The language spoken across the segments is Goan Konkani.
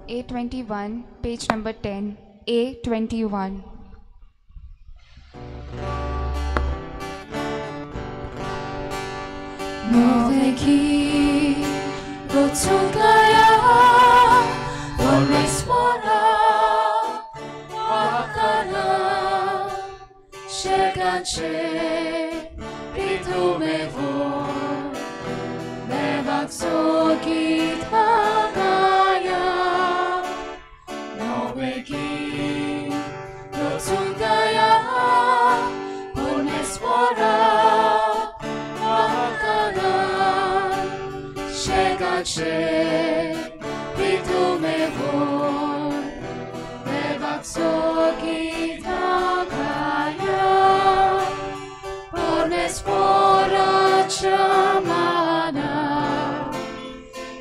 A21, page number 10, A21. Noveki Rotsukaya Orespora Wakana Sheganche Pitumevo Nevaxogitagaya Noveki Rotsukaya Orespora Wakana Sheganche Pitumevor Nevaxogitagaya Orespora Chamana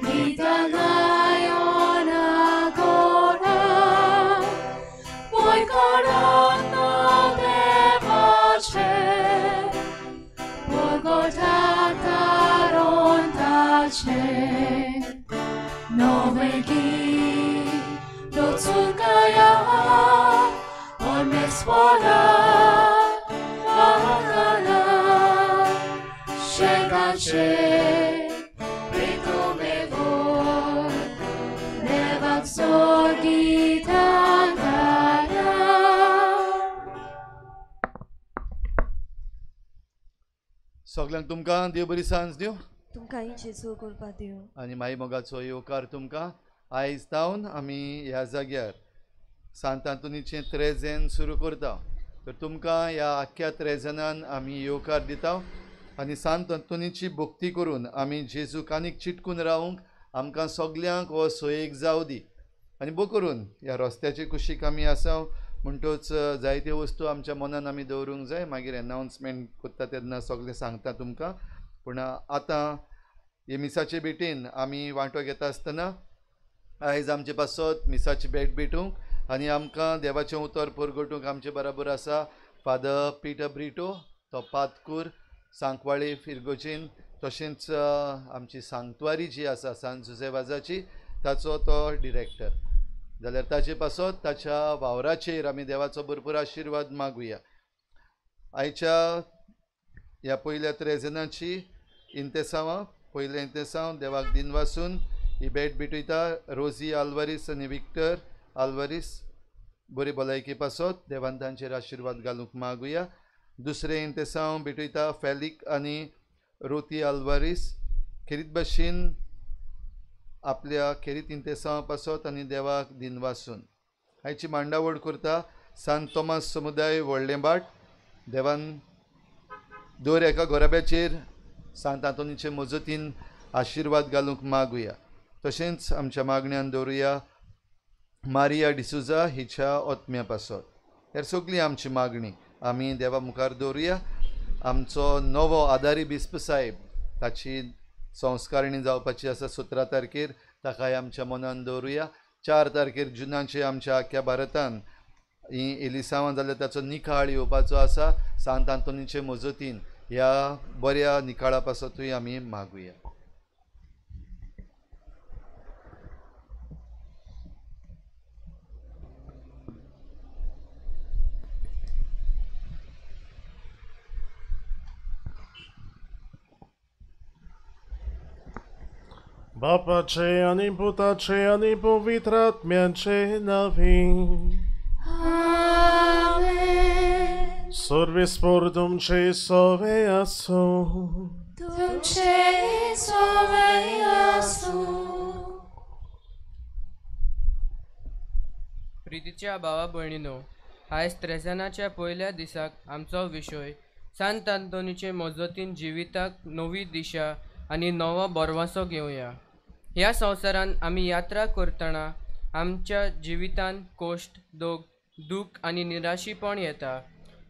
Nitagayona Gora Boikorona Devache Bogotatarontache Noveki Rotsukaya Ormespora Wakana Sheganche Pitumevor Nevaxogitagaya. सगल्यांक तुमकां देव बरी सांज दिवं. तुमकां जेजू कृपा दिवं. आनी माई मोगाचो येवकार तुमकां. आयज तावन आमी ह्या जाग्यार सांत आंतोनीचें त्रेजेन सुरू करता. तर तुमकां ह्या आख्ख्या त्रेजनान आमी येवकार दिता आनी सांत आंतोनीची भक्ती करून आमी जेजूक आनीक चिटकून रावंक आमकां सगल्यांक हो सोयेक जावं दी. आनी बो करून ह्या रस्त्याचे कुशीक आमी आसा म्हणटच जायत्यो वस्तू आमच्या मनान आमी दवरूंक जाय. मागीर एनावन्समेंट करता तेन्ना सगळें सांगता तुमकां. पूण आतां हे मिसाचे भेटेन आमी वांटो घेता आसतना आयज आमचे पासत मिसाची भेट भेटूंक आनी आमकां देवाचें उतर परगटूंक आमचे बराबर आसा फादर पिटर ब्रिटो, तो पातकूर सांकवाळे फिरगोजीन, तशेंच आमची सांतवारी जी आसा सांत जुझे वाजाची ताचो तो डिरेक्टर. जाल्यार ताचे पासत ताच्या वावराचेर आमी देवाचो भरपूर आशिर्वाद मागुया. आयच्या ह्या पयल्या त्रेजनाची इंतेसांवां, पयलें इंतेसांव देवाक दिनवासून ही भेट भेटयता रोजी आल्वारीस आनी विक्टर आल्वारीस बरी भलायकी पासत देवान तांचेर आशिर्वाद घालूंक मागुया. दुसरें इंतेसांव भेटयता फेलिक आनी रोती आल्वारीस खेरीत भाशेन आपल्या खेरीत इंतेसांवा पासत आनी देवाक दिनवासून. आयची मांडावळ करता सांत तोमास समुदाय व्हडलें बाट. देवान दर एका घराब्याचेर सांत आंतोनीचे मजतीन आशिर्वाद घालूंक मागुया. तशेंच आमच्या मागण्यान दवरुया मारिया डिसुजा हिच्या ओत्म्या पासत. हेर सगळी आमची मागणी आमी देवा मुखार दवरुया. आमचो नवो आदारी बिस्प साहेब ताची संस्कारणी जावपाची आसा 17 तारखेर, ताकाय आमच्या मनान दवरुया. 4 तारखेर जुनाचे आमच्या आख्ख्या भारतान ही एलिसांवां जाल्यार ताचो निकाळ येवपाचो आसा. सांत आंतोनीचे मजतीन ह्या बऱ्या निकाळा पासतूय आमी मागुया. बापाचे आनी पुताचे आनी पवित्र आत्म्याचे नांवे. आमेन. सर्वेस्पर तुमचे सवे आसूं. तुमचे सवे आसूं. प्रितीच्या भावा भयणीनो, आयज त्रेजनाच्या पयल्या दिसाक आमचो विशय सांत आंतोनीचे मजतीन जिविताक नवी दिशा आनी नवो बरवासो घेवया. ह्या संवसारान आमी यात्रा करतना आमच्या जिवितान कोश्ट, दोग, दूख आनी निराशीपण येता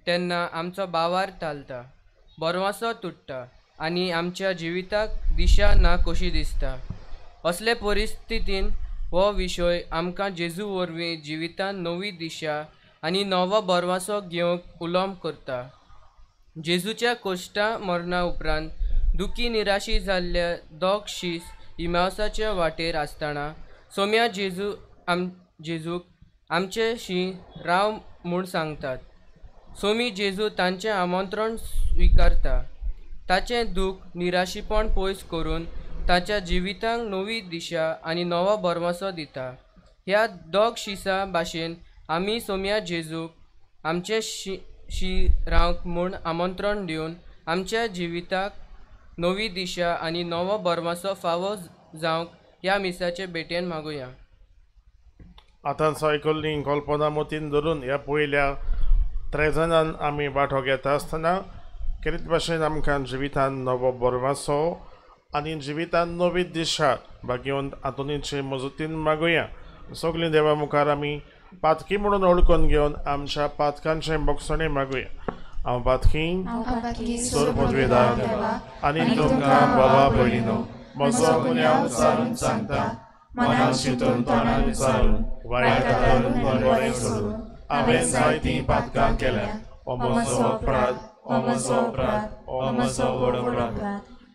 तेन्ना आमचो बावार तालता, बरवासो तुट्टा आनी आमच्या जिविताक दिशा ना कशी दिसता. असले परिस्थितीन हो विशय आमकां जेजू वरवीं जिवितान नवी दिशा आनी नवो बरवासो घेवंक उलोम करता. जेजूच्या कोश्टा मरणा उपरांत दुखी निराशी जाल्ल्या दोग शीस इमावसाच्या वाटेर आसतना सोम्या जेजू जेजूक आमचे शी राव म्हूण सांगतात. सोमी जेजू तांचें आमंत्रण स्विकारता. ताचें दूख निराशीपण पयस करून ताच्या जिवितांक नवी दिशा आनी नवो भरवंसो दिता. ह्या दोग शिसां भाशेन आमी सोम्या जेजूक आमचे शी रावंक म्हूण आमंत्रण दिवन आमच्या जिविताक नवी दिशा आनी नवो भरवंसो फावो जावंक ह्या मिसाचे भेटेन मागुया. आतां सायकलीं कल्पना मतीन धरून ह्या पयल्या त्रेजनान आमी वांटो घेता आसतना केरीत भाशेन आमकां जिवितान नवो भरवंसो आनी जिवितान नवी दिशा भाग्यवंत आंतोनीचे मजतीन मागुया. सगळीं देवा मुखार आमी पातकी म्हणून ओळखून घेवन आमच्या पातकांचें बोगसणें मागुया. हांव पातकी सोर पदवेदार आनी तुमकां बाबा भयणीनो म्हजो गुन्यांव विचारून सांगता, मनान चिंतून तोंडान विचारून वायट करून बरें सोडून हांवें जायतीं पातकां केल्या. हो म्हजो अपराध, हो म्हजो अपराध, हो म्हजो व्हड अपराध.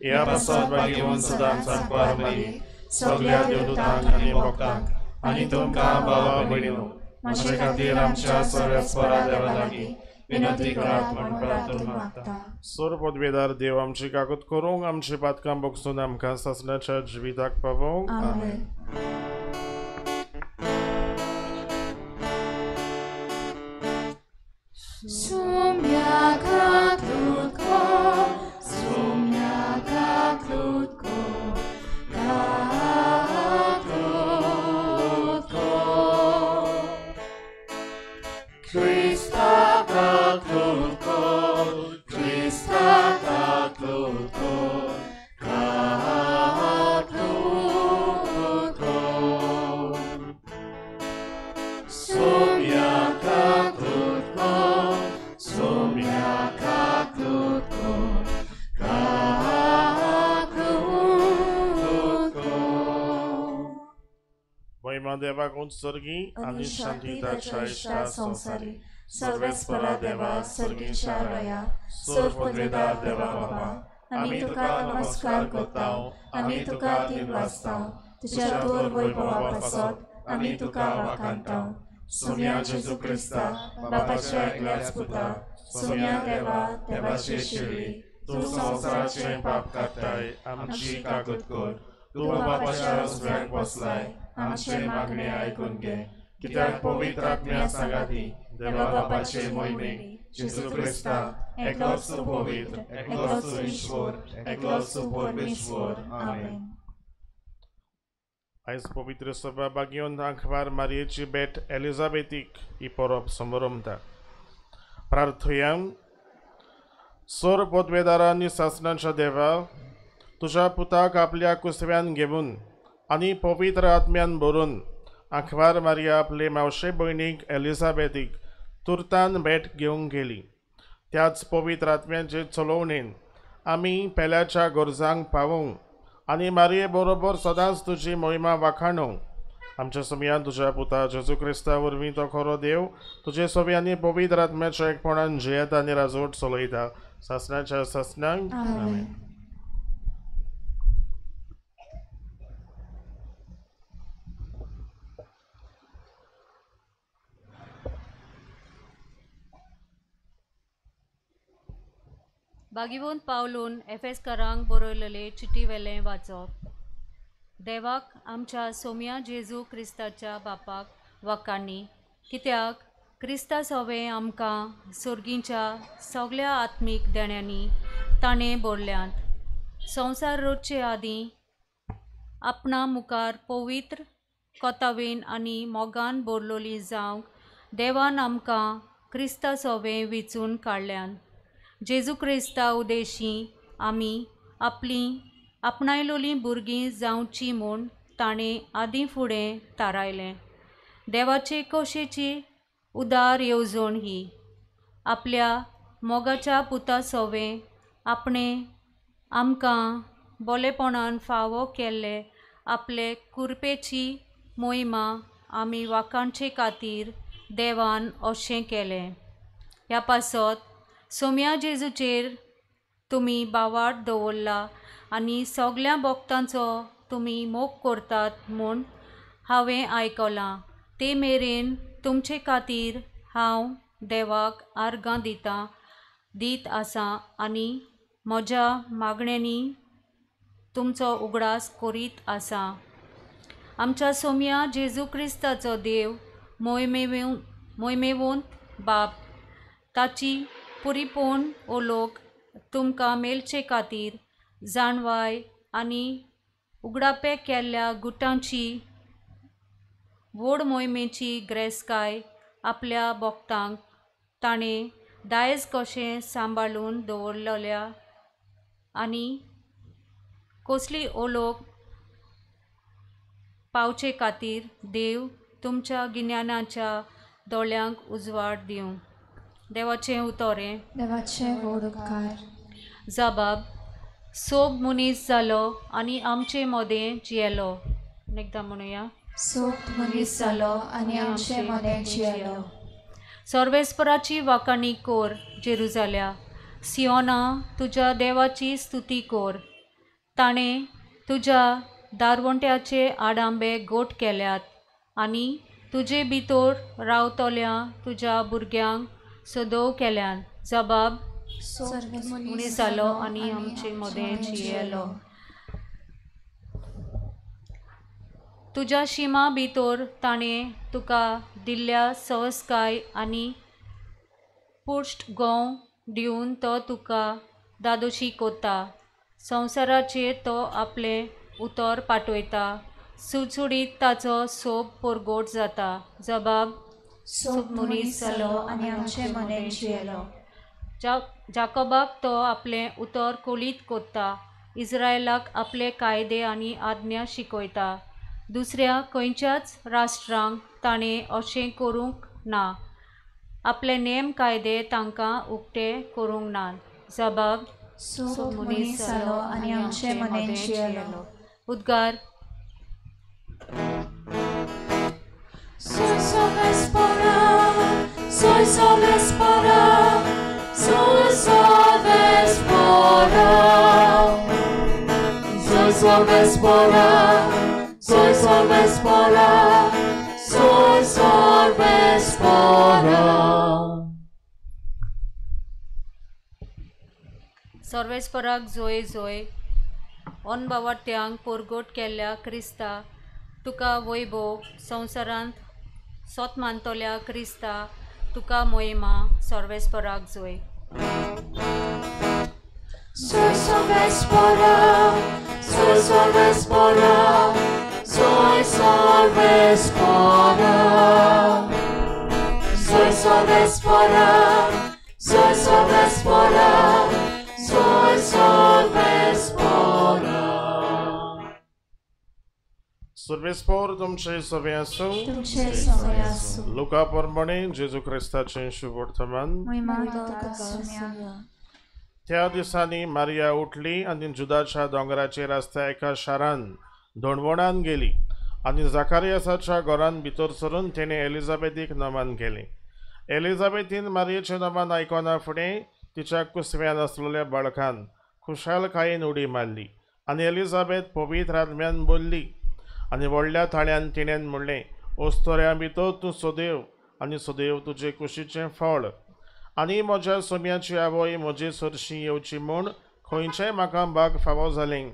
ह्या पासत भाग्यवंत सदांच सांकवार मागीर सगळ्या देवदूतांक आनी भक्तांक आनी तुमकां बाबा भयणीनो म्हजे खातीर आमच्या सर्वेस्परा देवा लागीं विनंती करात म्हूण प्रार्थना मागता. सोर पदवेदार देव आमची कागद करूंक आमची पातकां बगसून आमकां सासणाच्या जिविताक पावोवंक. आमेन. देवाक उत्सर्गी आनी शांती ताच्या इश्टा संवसारी सर्वेस्परा देवा सर्गीच्या राया सोर पदवेदार देवा बाबा आमी तुका नमस्कार करता, आमी तुका दिनवासता, तुज्या तोर वैभवा पासत आमी तुका वाखाणता. सोम्या जेजू क्रिस्ता बापाच्या एकल्याच पुता, सोम्या देवा देवाचे शिरी, तूं संवसाराचें पाप काडटाय आमची कागद कर. तूं बापाच्या उजव्याक बसलाय आमचें मागणें आयकून घे. कित्याक पवित्र आत्म्या सांगाती देवा बापाचे मोहिमेक जेजू क्रिस्ता एकलोच तूं पवित्र, एकलोच तूं ईश्वर, एकलोच तूं परमेश्वर. आमेन. आयज पवित्र सभा भाग्यवंत आंकवार मारयेची भेट एलिझाबेथीक ही परब समरमता. प्रार्थया. सोर पदवेदारांनी सासणाच्या देवा तुज्या पुताक आपल्या कुसव्यान घेवन आनी पवित्र आत्म्यान भरून आंकवार मारिया आपले मावशे भयणीक एलिझाबेथीक तुर्तान भेट घेवंक गेली. त्याच पवित्र आत्म्याचे चलोवणेन आमी पेल्याच्या गरजांक पावोवंक आनी मारये बरोबर सदांच तुजी मोहिमा वाखाणोवंक आमच्या समयान तुज्या पुता जेजू क्रिस्ता वरवीं तो खरो देव तुजे सगळ्यांनी पवित्र आत्म्याच्या एकपणान जियेता आनी राजवट चलयता सासणाच्या सासणांक. आमेन. बागिवोन पावलून एफेसकारांक बरयलेले चिटी वेलें वाचप. देवाक आमच्या सोम्या जेजू क्रिस्ताच्या बापाक वाकांनी, कित्याक क्रिस्ता सोवें आमकां सोर्गींच्या सगल्या आत्मीक देण्यांनी ताणें भरल्यांत. संवसार रोजचे आदीं आपणा मुखार पवित्र कोतावेन आनी मोगान भरलोली जावंक देवान आमकां क्रिस्ता सोवें विचून काडल्यान. जेजू क्रिस्ता उदेशी आमी आपलीं आपणायलोलीं भुरगीं जावचीं म्हूण ताणें आदीं फुडें थारायलें. देवाचे कोशेची उदार येवजण ही आपल्या मोगाच्या पुता सोवें आपणें आमकां बोलेपणान फावो केल्ले आपले कुरपेची मोहिमा आमी वाखाणचे खातीर देवान अशें केलें. ह्या पासत सोम्या जेजूचेर तुमी बावाट दवरला आनी सगल्या भक्तांचो तुमी मोग करतात म्हूण हांवें आयकलां. ते मेरेन तुमचे खातीर हांव देवाक आर्गां दीत आसा आनी म्हज्या मागण्यांनी तुमचो उगडास करीत आसा. आमच्या सोम्या जेजू क्रिस्ताचो देव मोहिमेवंत बाप ताची पुरीपूर्ण ओलोक तुमकां मेळचे खातीर जाणवाय आनी उगडापे केल्ल्या गुटांची व्हड मोहिमेची ग्रेसकाय आपल्या भक्तांक ताणें दायज कशें सांबाळून दवरलेल्या आनी कसली ओलोक पावचे खातीर देव तुमच्या गिन्यानाच्या दोळ्यांक उजवाड दिवं. देवाचें उतोरें. देवाचें व्हड उपकार. जबाब सोब मनीस जालो आनी आमचे मदें जियेलो. एकदां म्हणुया. सोब मनीस जालो आनी आमचे मदें जियेलो. सर्वेस्पराची वाखाणी कोर जेरुजाल्या, सियोना तुज्या देवाची स्तुती कोर. ताणें तुज्या दारवंट्याचे आडांबे गोट केल्यात आनी तुजे भितर रावतल्या तुज्या भुरग्यांक सदोव केल्यात. जबाब मनीस जालो आनी आमचे मदें जियेलो. तुज्या शिमा भितर ताणें तुका दिल्ल्या सवसकाय आनी पुश्ट गोंव दिवन तो तुका दादोशी कोत्ता. संवसाराचेर तो आपलें उतर पाठयता, सुडसुडीत ताचो सोब परगोट जाता. जबाब सोब मनीस जालो आनी आमचे मदें जियेलो. जाकोबाक तो आपलें उतर कोलीत कोत्ता, इस्रायलाक आपले कायदे आनी आज्ञा शिकयता. दुसऱ्या खंयच्याच राष्ट्रांक ताणें अशें करूंक ना, आपले नेम कायदे तांकां उक्ते करूंक ना. जबाब सोब मनीस जालो आनी आमचे मदें जियेलो. उद्गार. Soy sobespora, soy sobespora, soy sobespora. Soy sobespora, soy sobespora, soy sobespora. सर्वेस्पराक जोय जोय अनबावाट्यांक पोरगोट केल्ल्या क्रिस्ता तुका वैभव, संवसारांत सोत मानतल्या क्रिस्ता तुका मोहिमा. सर्वेस्पराक जोय. Soy sobespora, soy sobespora, soy sobespora. Soy sobespora, soy sobespora, soy sobespora. सर्वेस्पोर तुमचे सवे आसूं. तुमचे सवे आसूं. लुका प्रमाणे जेजू क्रिस्ताचें शुभवर्तमान. महिमा तुका सोम्या. त्या दिसांनी मारिया उठली आनी जुदाच्या दोंगराचेर आसता एका शारान दोणवणान गेली आनी जाकारियासाच्या घरान भितर सरून तिणें एलिझाबेथीक नमन केलें. एलिझाबेथीन मारियेचें नमन आयकना फुडें तिच्या कुसव्यान आसलेल्या बाळकान खुशालकायेन उडी मारली आनी एलिझाबेथ पवित्र आत्म्यान बोल्ली आनी व्हडल्या थाळ्यान तिणें म्हणलें, ओस्तोऱ्यां भितर तूं सदैव आनी सदैव तुजे कुशीचें फळ आनी म्हज्या सोम्याची आवय म्हजे सरशी येवची म्हूण खंयचेंय म्हाका भाग फावो जालें.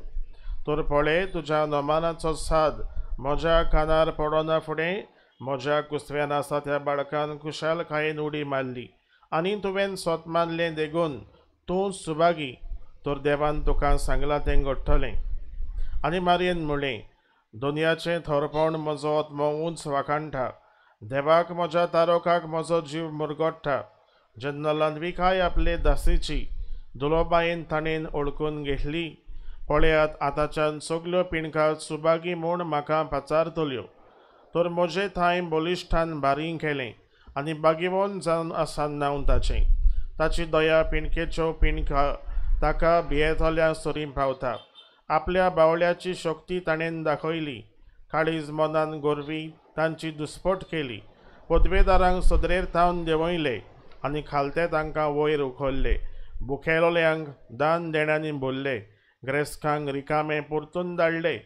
तर पळय तुज्या नमानाचो साद म्हज्या कानार पडना फुडें म्हज्या कुसव्यान आसा त्या बाळकान खुशालकायेन उडी मारली आनी तुवें सोत मानलें देगून तूं सुभागी, तर देवान तुका सांगलां तें घडटलें. आनी मारयेन म्हणलें, दुनियाचें थोरपण म्हजो आत्मो उंच वाखाणटा, देवाक म्हज्या तारोकाक म्हजो जीव मुरगोट्टा. जेन्ना ल्हानविकाय आपले दासीची दुलोबायेन ताणें ओळखून घेतली, पळयात आतांच्यान सगल्यो पिणका सुभागी म्हूण म्हाका पाचारतल्यो. तर म्हजे थांय बलिश्ठान बारीं केलें आनी बागेवन जावन आसा नांव ताचें. ताची दया पिणकेच्यो पिणका ताका भियेतल्या सरी पावता. आपल्या बावळ्याची शक्ती ताणें दाखयली, काळीज मनान गोरवी तांची दुस्पट केली. पदवेदारांक सदरेर थावन देंवयले आनी खालते तांकां वयर उखल्ले. बुखेलोल्यांक दान देण्यांनी भरले, ग्रेस्कांक रिकामे परतून धाडले.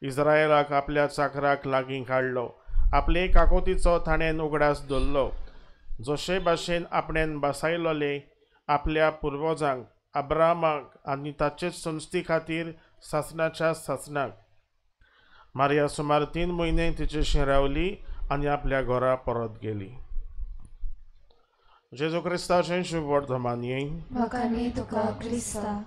इस्रायलाक आपल्या चाकराक लागीं काडलो, आपले काकोतीचो ताणें उगडास दवरलो. जशे भाशेन आपणें बसायलोले आपल्या पुर्वजांक अब्रामाक आनी ताचेच संस्थी खातीर सासणाच्या सासणाक. मारिया सुमार 3 म्हयने तिचेशी रावली आनी आपल्या घरा परत गेली. जेजू क्रिस्ताचें शुभ वर्तमान. वखाणी तुका क्रिस्ता.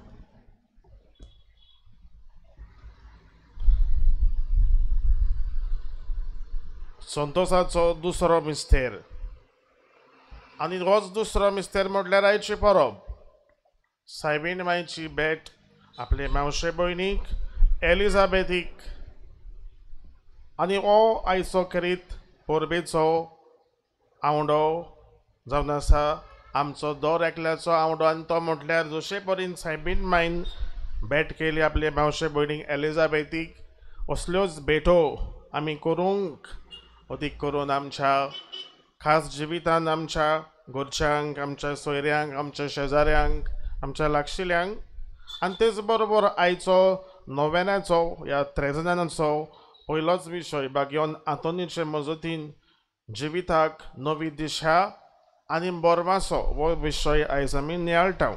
संतोसाचो दुसरो मिस्तेर आनी होच दुसरो मिस्तेर म्हटल्यार आयची परब. सायबीण मायची भेट आपले मावशे भयणीक एलिझाबेथीक आनी हो आयचो खेरीत परबेचो आवंडो जावन आसा आमचो दर एकल्याचो आवंडो. आनी तो म्हटल्यार जशे परीन सायबीण मायन भेट केली आपले मावशे भयणीक एलिझाबेथीक, असल्योच भेटो आमी करूंक अदीक करून आमच्या खास जिवितान आमच्या घरच्यांक, आमच्या सोयऱ्यांक, आमच्या शेजाऱ्यांक, आमच्या लागशिल्यांक. आनी तेच बरोबर आयचो नोवेनाचो ह्या त्रेजनाचो पयलोच विशय बाग्योन आंतोनीचे मजतीन जिविताक नवी दिशा आनी बरमासो हो विशय आयज आमी नियाळटा.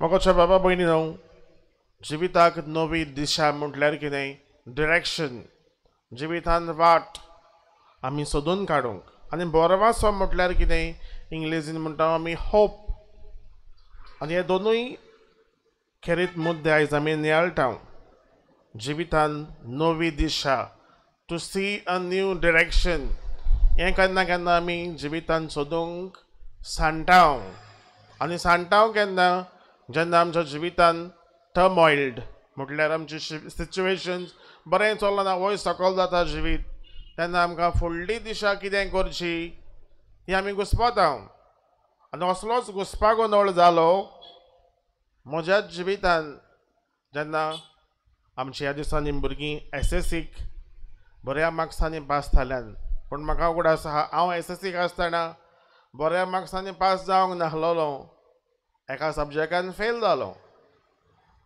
म्हाका बाबा भयणी न्हू, जिविताक नवी दिशा म्हटल्यार कितें? डिरेक्शन, जिवितान वाट आमी सोदून काडूंक. आनी बरवासो म्हटल्यार कितें? इंग्लेजीन म्हणटा आमी होप. आनी हे दोनूय खेरीत मुद्दे आयज आमी नियाळटा. जिवितान नवी दिशा, to see a new direction, हें केन्ना केन्ना आमी जिवितान सोदूंक सांडटा. आनी सांडटा केन्ना? जेन्ना आमच्या जिवितान टर्मॉयल्ड म्हटल्यार आमची सिच्युएशन्स बरें चलना, वयर सकयल जाता जिवीत, तेन्ना आमकां फुडली दिशा कितें करची ती आमी घुस्पता. आनी असलोच घुस्पा गोंदळ जालो म्हज्याच जिवितान जेन्ना आमच्या ह्या दिसांनी भुरगीं एसएससीक बऱ्या मार्क्सांनी पास जाल्यान. पूण म्हाका उगडास आसा हांव एसएससीक आसतना बऱ्या मार्क्सांनी पास जावंक नासलेलो, एका सब्जॅक्टान फेल जालो.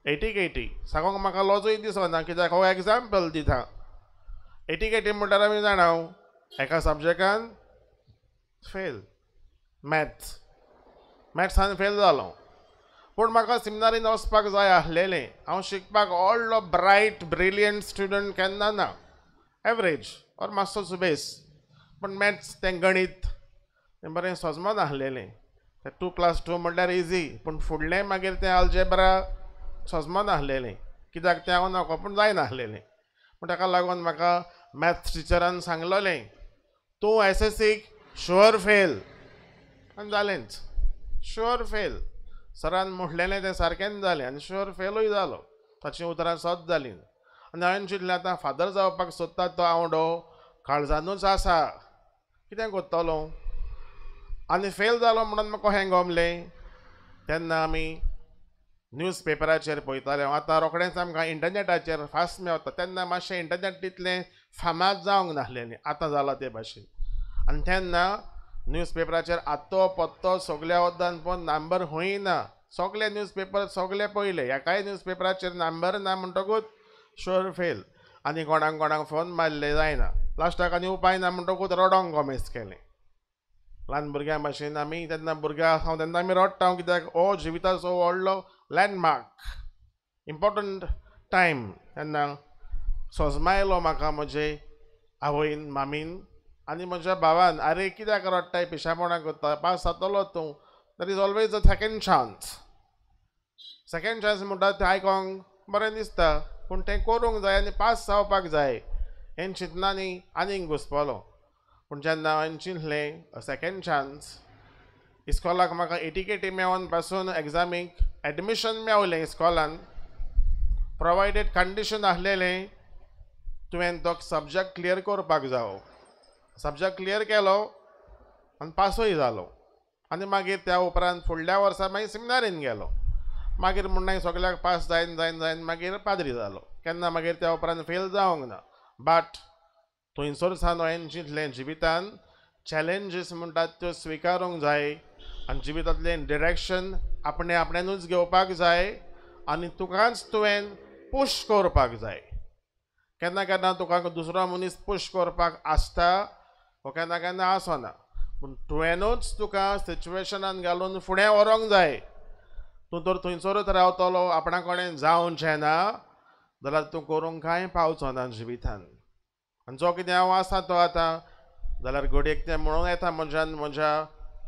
80 सांगूंक म्हाका लजूय दिसना कित्याक हो एग्जाम्पल दिता. 80 म्हणल्यार आमी जाणा एका सब्जॅक्टान फेल, मॅथ्स, मॅथ्सान फेल जालो. पूण म्हाका सिमिनारीन वचपाक जाय आसलेलें. हांव शिकपाक व्हडलो ब्रायट ब्रिलियंट स्टुडंट केन्ना ना, एवरेज ऑर मातसो सुबेस, पूण मॅथ्स तें गणीत तें बरें सजमन आसलेलें. तें 2 + 2 म्हणल्यार इजी, पूण फुडलें मागीर तें आल्जेब्रा सजमन आसलेलें कित्याक तें हांव नको पूण जायनासलेलें. पूण ताका लागून म्हाका मॅथ्स टिचरान सांगलेलें तूं एसएससीक शुअर फेल. आनी जालेंच, शुअर फेल. सरान म्हटलेलें तें सारकेंच जालें आनी शुअर फेलूय जालो. ताचीं उतरां सत जालीं. आनी हांवें चिंतलें आतां फादर जावपाक सोदता तो आवंडो काळजानूच आसा, कितें करतलो? आनी फेल जालो म्हणून म्हाका कशें गमलें? तेन्ना आमी न्यूज पेपराचेर पळयताले. आतां रोखडेंच आमकां इंटरनेटाचेर फास्ट मेवता, तेन्ना मातशें इंटरनेट तितलें फामाद जावंक नासलेलें, आतां जालां ते भाशेन. आनी तेन्ना न्यूज पेपराचेर आत्तो पत्तो सगल्या वद्दान पण नंबर खंय ना, सगळे न्यूज पेपर सगळे पळयले, एकाय न्यूज पेपराचेर नंबर ना म्हणटकूच शुअर फेल. आनी कोणाक कोणाक फोन मारले जायना, लास्टाक आनी उपाय ना म्हणटकूच रडोंक कोमेस केलें. ल्हान भुरग्यां भाशेन आमी तेन्ना भुरग्यां आसा तेन्ना आमी रडटा कित्याक हो जिविताचो व्हडलो लँडमार्क, इम्पोर्टंट टायम. तेन्ना सोजमा आयलो म्हाका म्हजे आवयन, मामीन आनी म्हज्या भावान, आरे कित्याक रडटाय, पिशापणां करता, पास जातलो तूं, there is always a second chance. Second chance म्हणटा तें आयकोंक बरें दिसता, पूण तें करूंक जाय आनी पास जावपाक जाय हें चिंतना न्ही आनीक घुसपलो. पूण जेन्ना हांवें चिंतलें सेकेंड चान्स, इस्कॉलाक म्हाका 80 मेळोन पासून एग्जामीक एडमिशन मेवलें इस्कॉलान, प्रोवायडेड कंडिशन आसलेलें तुवें तो सब्जॅक्ट क्लियर करपाक जावो. सब्जॅक्ट क्लियर केलो आनी पासूय जालो. आनी मागीर त्या उपरांत फुडल्या वर्सा मागीर सिमिनारीन गेलो. मागीर म्हणून सगल्याक पास जायन जायन जायन मागीर पाद्री जालो. केन्ना मागीर त्या उपरांत फेल जावंक ना. बट थंयसर सावन हांवें चिंतलें जिवितान चॅलेंजीस म्हणटात त्यो स्विकारूंक जाय आनी जिवितांतलें डिरेक्शन आपणें आपणेनूच घेवपाक जाय आनी तुकाच तुवें पुश करपाक जाय. केन्ना केन्ना तुका दुसरो मनीस पुश करपाक आसता वो केन्ना केन्ना आसना, पूण तुवेंनूच तुका सिच्युएशनान घालून फुडें व्हरोंक जाय. तूं तर थंयसरूच रावतलो, आपणा कडेन जावचें ना जाल्यार तूं करूंक कांय पावचो ना जिवितान. आनी जो कितें हांव आसा तो आतां जाल्यार घडयेक तें म्हणूंक येता म्हज्यान, म्हज्या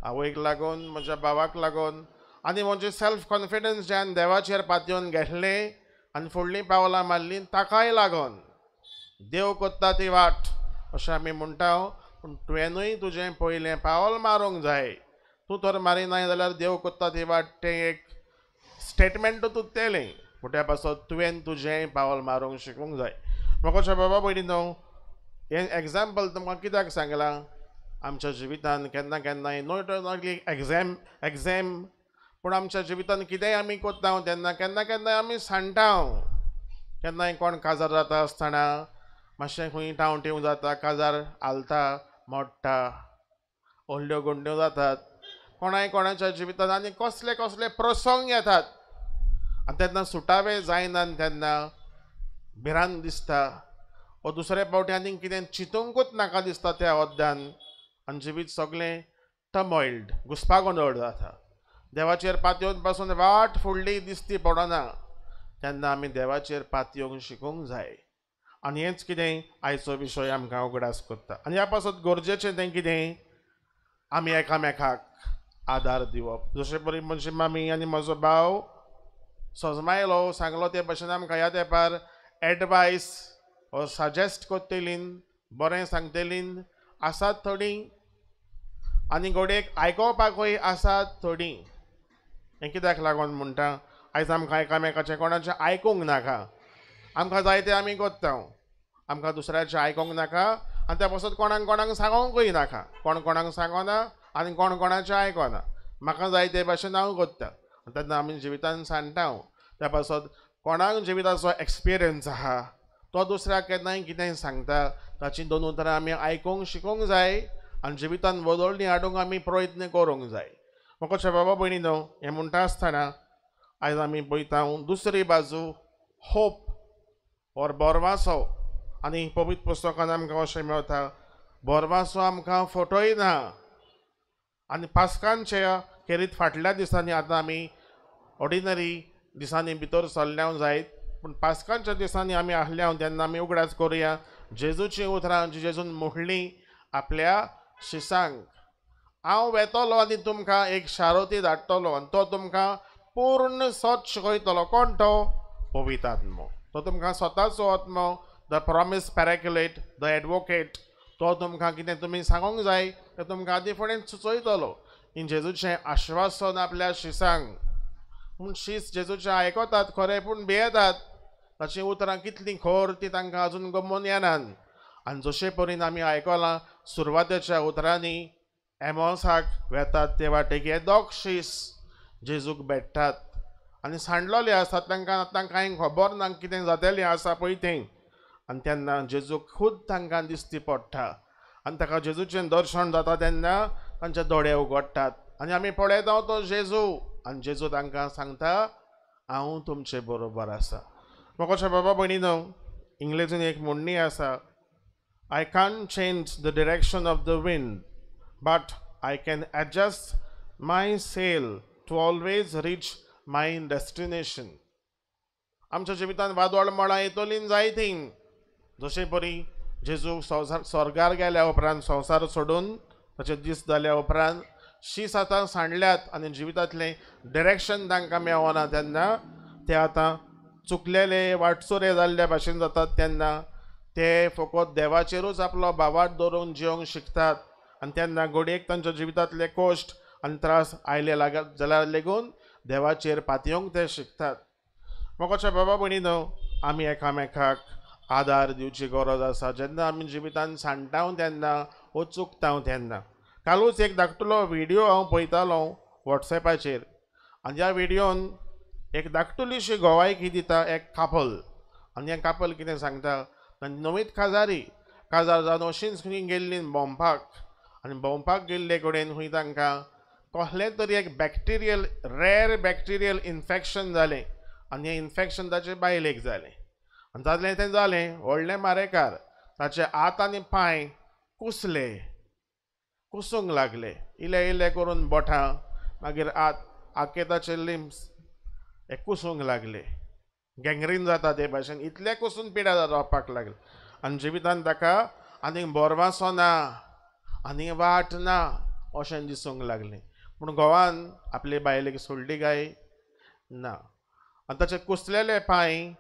आवयक लागून, म्हज्या भावाक लागून, आनी म्हजें सेल्फ कॉन्फिडन्स जें हांवें देवाचेर पातयेवन घेतलें आनी फुडलीं पावलां मारलीं ताकाय लागून. देव कोत्ता ती वाट अशें आमी म्हणटा, पूण तुवेंनूय तुजें पयलें पावल मारूंक जाय. तूं तर मारिनाय जाल्यार देव कोत्ता ती वाट तें एक स्टेटमेंट उरतलें, पूण त्या पासत तुवें तुजें पावल मारूंक शिकूंक जाय. म्हाका बाबा भयणी न्हू हें एग्जाम्पल तुमकां कित्याक सांगलां, आमच्या जिवितान केन्ना केन्नाय not only exam पूण आमच्या जिवितान कितेंय आमी कोत्ता तेन्ना केन्ना केन्नाय आमी सांडटा. केन्नाय कोण काजार जाता आसतना मातशें खंय टांव टिंव जाता, काजार हालता, मोडटा, व्हडल्यो गुंड्यो जातात. कोणाय कोणाच्या जिवितान आनी कसले कसले प्रसंग येतात आनी तेन्ना सुटावे जायना, तेन्ना भिरांत दिसता वो दुसरे पावटी आनी कितें चिंतूंकूच नाका दिसता त्या ओद्दान, आनी जिवीत सगळें टमॉयल्ड, घुस्पागोंदळ जाता. देवाचेर पातयेवन पासून वाट फुडली दिसती पडना, तेन्ना आमी देवाचेर पातयेवंक शिकूंक जाय. आनी हेंच कितें आयचो विशय आमकां उगडास करता. आनी ह्या पासत गरजेचें तें कितें, आमी एकामेकाक आदार दिवप. जशें परी म्हजी मामी आनी म्हजो भाव सजमायलो सांगलो ते भशेन आमकां ह्या तेंपार एडवायस वो सजेस्ट करतलीं, बरें सांगतलीं आसात थोडीं, आनी घडयेक आयकोवपाकूय आसात थोडीं. हें कित्याक लागून म्हणटा, आयज आमकां एकामेकाचें कोणाचें आयकूंक नाका, आमकां जाय तें आमी कोत्ता, आमकां दुसऱ्याचें आयकूंक नाका आनी त्या पासत कोणाक कोणाक सांगोंकूय नाका. कोण कोणाक सांगोना आनी कोण कोणाचें आयकोना, म्हाका जाय ते भाशेन हांव कोत्ता. तेन्ना आमी जिवितान सांडटा. त्या पासत कोणाक जिविताचो एक्सपिरियन्स आहा तो दुसऱ्याक केन्नाय कितेंय सांगता, ताचीं दोन उतरां आमी आयकूंक शिकूंक जाय आनी जिवितान बदलणी हाडूंक आमी प्रयत्न करूंक जाय. म्हाका बाबा भयणी न्हू हें म्हणटा आसतना आयज आमी पळयता दुसरी बाजू, होप और बोरवासो. आनी पवित्र पुस्तकान आमकां अशें मेळटा, बोरवासो आमकां फटोय ना. आनी पास्कांच्या खेरीत फाटल्या दिसांनी आतां आमी ऑर्डिनरी दिसांनी भितर सरल्या जायत, पूण पास्कांच्या दिसांनी आमी आहल्या तेन्ना आमी उगडास करुया जेजूचीं उतरां जी जेजून म्हणलीं आपल्या शिसांक, हांव वेतलो आनी तुमकां एक शारोती धाडटलो आनी तो तुमकां पूर्ण सत शिकयतलो. कोण तो? पवित्र आत्मो. तो तुमकां स्वताचो आत्मो, the promise paraclete, the advocate, तो तुमकां कितें तुमी सांगूंक जाय तें तुमकां आदी फुडें सुचयतलो. इन जेजूचें आश्वासन आपल्या शिसांक. पूण शीस जेजूचें आयकतात खरें, पूण भियेतात. ताचीं उतरां कितलीं खर ती तांकां अजून गमोवन येनात. आनी जशे परीन आमी आयकलां सुरवातेच्या उतरांनी एमोसाक वेतात ते वाटेक हे दोग शीस जेजूक भेट्टात आनी सांडलोले आसात, तांकां आतां कांय खबर ना कितें जातेलें आसा पळय तें. आनी तेन्ना जेजूक खूद तांकां दिसती पडटा आनी ताका जेजूचें दर्शन जाता तेन्ना तांचे दोळे उगडटात आनी आमी पळयता तो जेजू, आनी जेजू तांकां सांगता हांव तुमचे बरोबर आसा. म्हाका बाबा भयणी न्हू इंग्लेजीन एक म्हणणी आसा, I can't change the direction of the wind but I can adjust my sail to always reach my destination. आमच्या जिवितान वादळ मळां येतलीं जायतीं. जशे परी जेजू संवसार स्वर्गार गेल्या उपरांत संवसार सोडून ताचे दीस जाल्या उपरांत शीस आतां सांडल्यात आनी जिवितांतलें डिरेक्शन तांकां मेळना, तेन्ना ते आतां चुकलेले वाटसुरे जाल्ल्या भाशेन जातात. तेन्ना ते फकत देवाचेरूच आपलो भावार्थ दवरून जिवंक शिकतात आनी तेन्ना घडयेक तांच्या जिवितांतले कश्ट आनी त्रास आयले लागत जाल्यार लेगून देवाचेर पातयेवंक ते शिकतात. म्हाका बाबा भयणी न्हू आमी एकामेकाक आदार दिवची गरज आसा. जेन्ना आमी जिवितान सांडटा तेन्ना वो चुकता तेन्ना. कालूच एक धाकटुलो व्हिडियो हांव पळयतालो वॉट्सएपाचेर आनी ह्या व्हिडियोन एक धाकटुलीशी गोवायकी दिता एक कापल, आनी हें कापल कितें सांगता, नवीच काजारी काजार जावन अशींच खंय गेल्लीं भोंवपाक, आनी भोंवपाक गेल्ले कडेन खंय तांकां कसलें तरी एक बॅक्टेरियल रेर बॅक्टेरियल इन्फेक्शन जालें आनी हें इन्फेक्शन ताचे बायलेक जालें. आनी जालें तें जालें, व्हडलें मारेकार, ताचे हात आनी पांय कुसले, कुसूंक लागले, इल्ले इल्ले करून बोटां, मागीर हात, आख्खे ताचे लिम्स हे कुसूंक लागले, गँग्रीन जाता ते भाशेन, इतले कुसून पिडा जावपाक लागले. आनी जिवितान ताका आनीक बोरवासो ना, आनीक वाट ना अशें दिसूंक लागलें. पूण घोवान आपले बायलेक सोडली काय ना. आनी ताचे कुसलेले पांय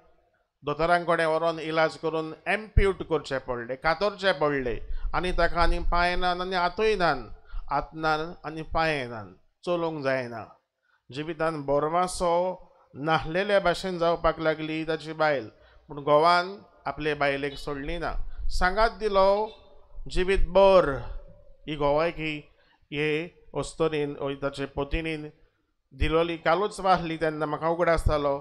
दोतोरां कडेन व्हरोन इलाज करून एम्प्यूट करचे पडले, कातरचे पडले. आनी ताका आनी पांय ना आनी हातूय नान, हात ना आनी पांय नान, चलूंक जायना. जिवितान बोरवासो नाहलेल्या भाशेन जावपाक लागली ताची बायल. पूण घोवान आपले बायलेक सोडली ना, सांगात दिलो जिवीत बर. ही घोवायकी हे अस्तोरीन ताचे पतिणीन दिलोली कालूच वाचली तेन्ना म्हाका उगडास जालो.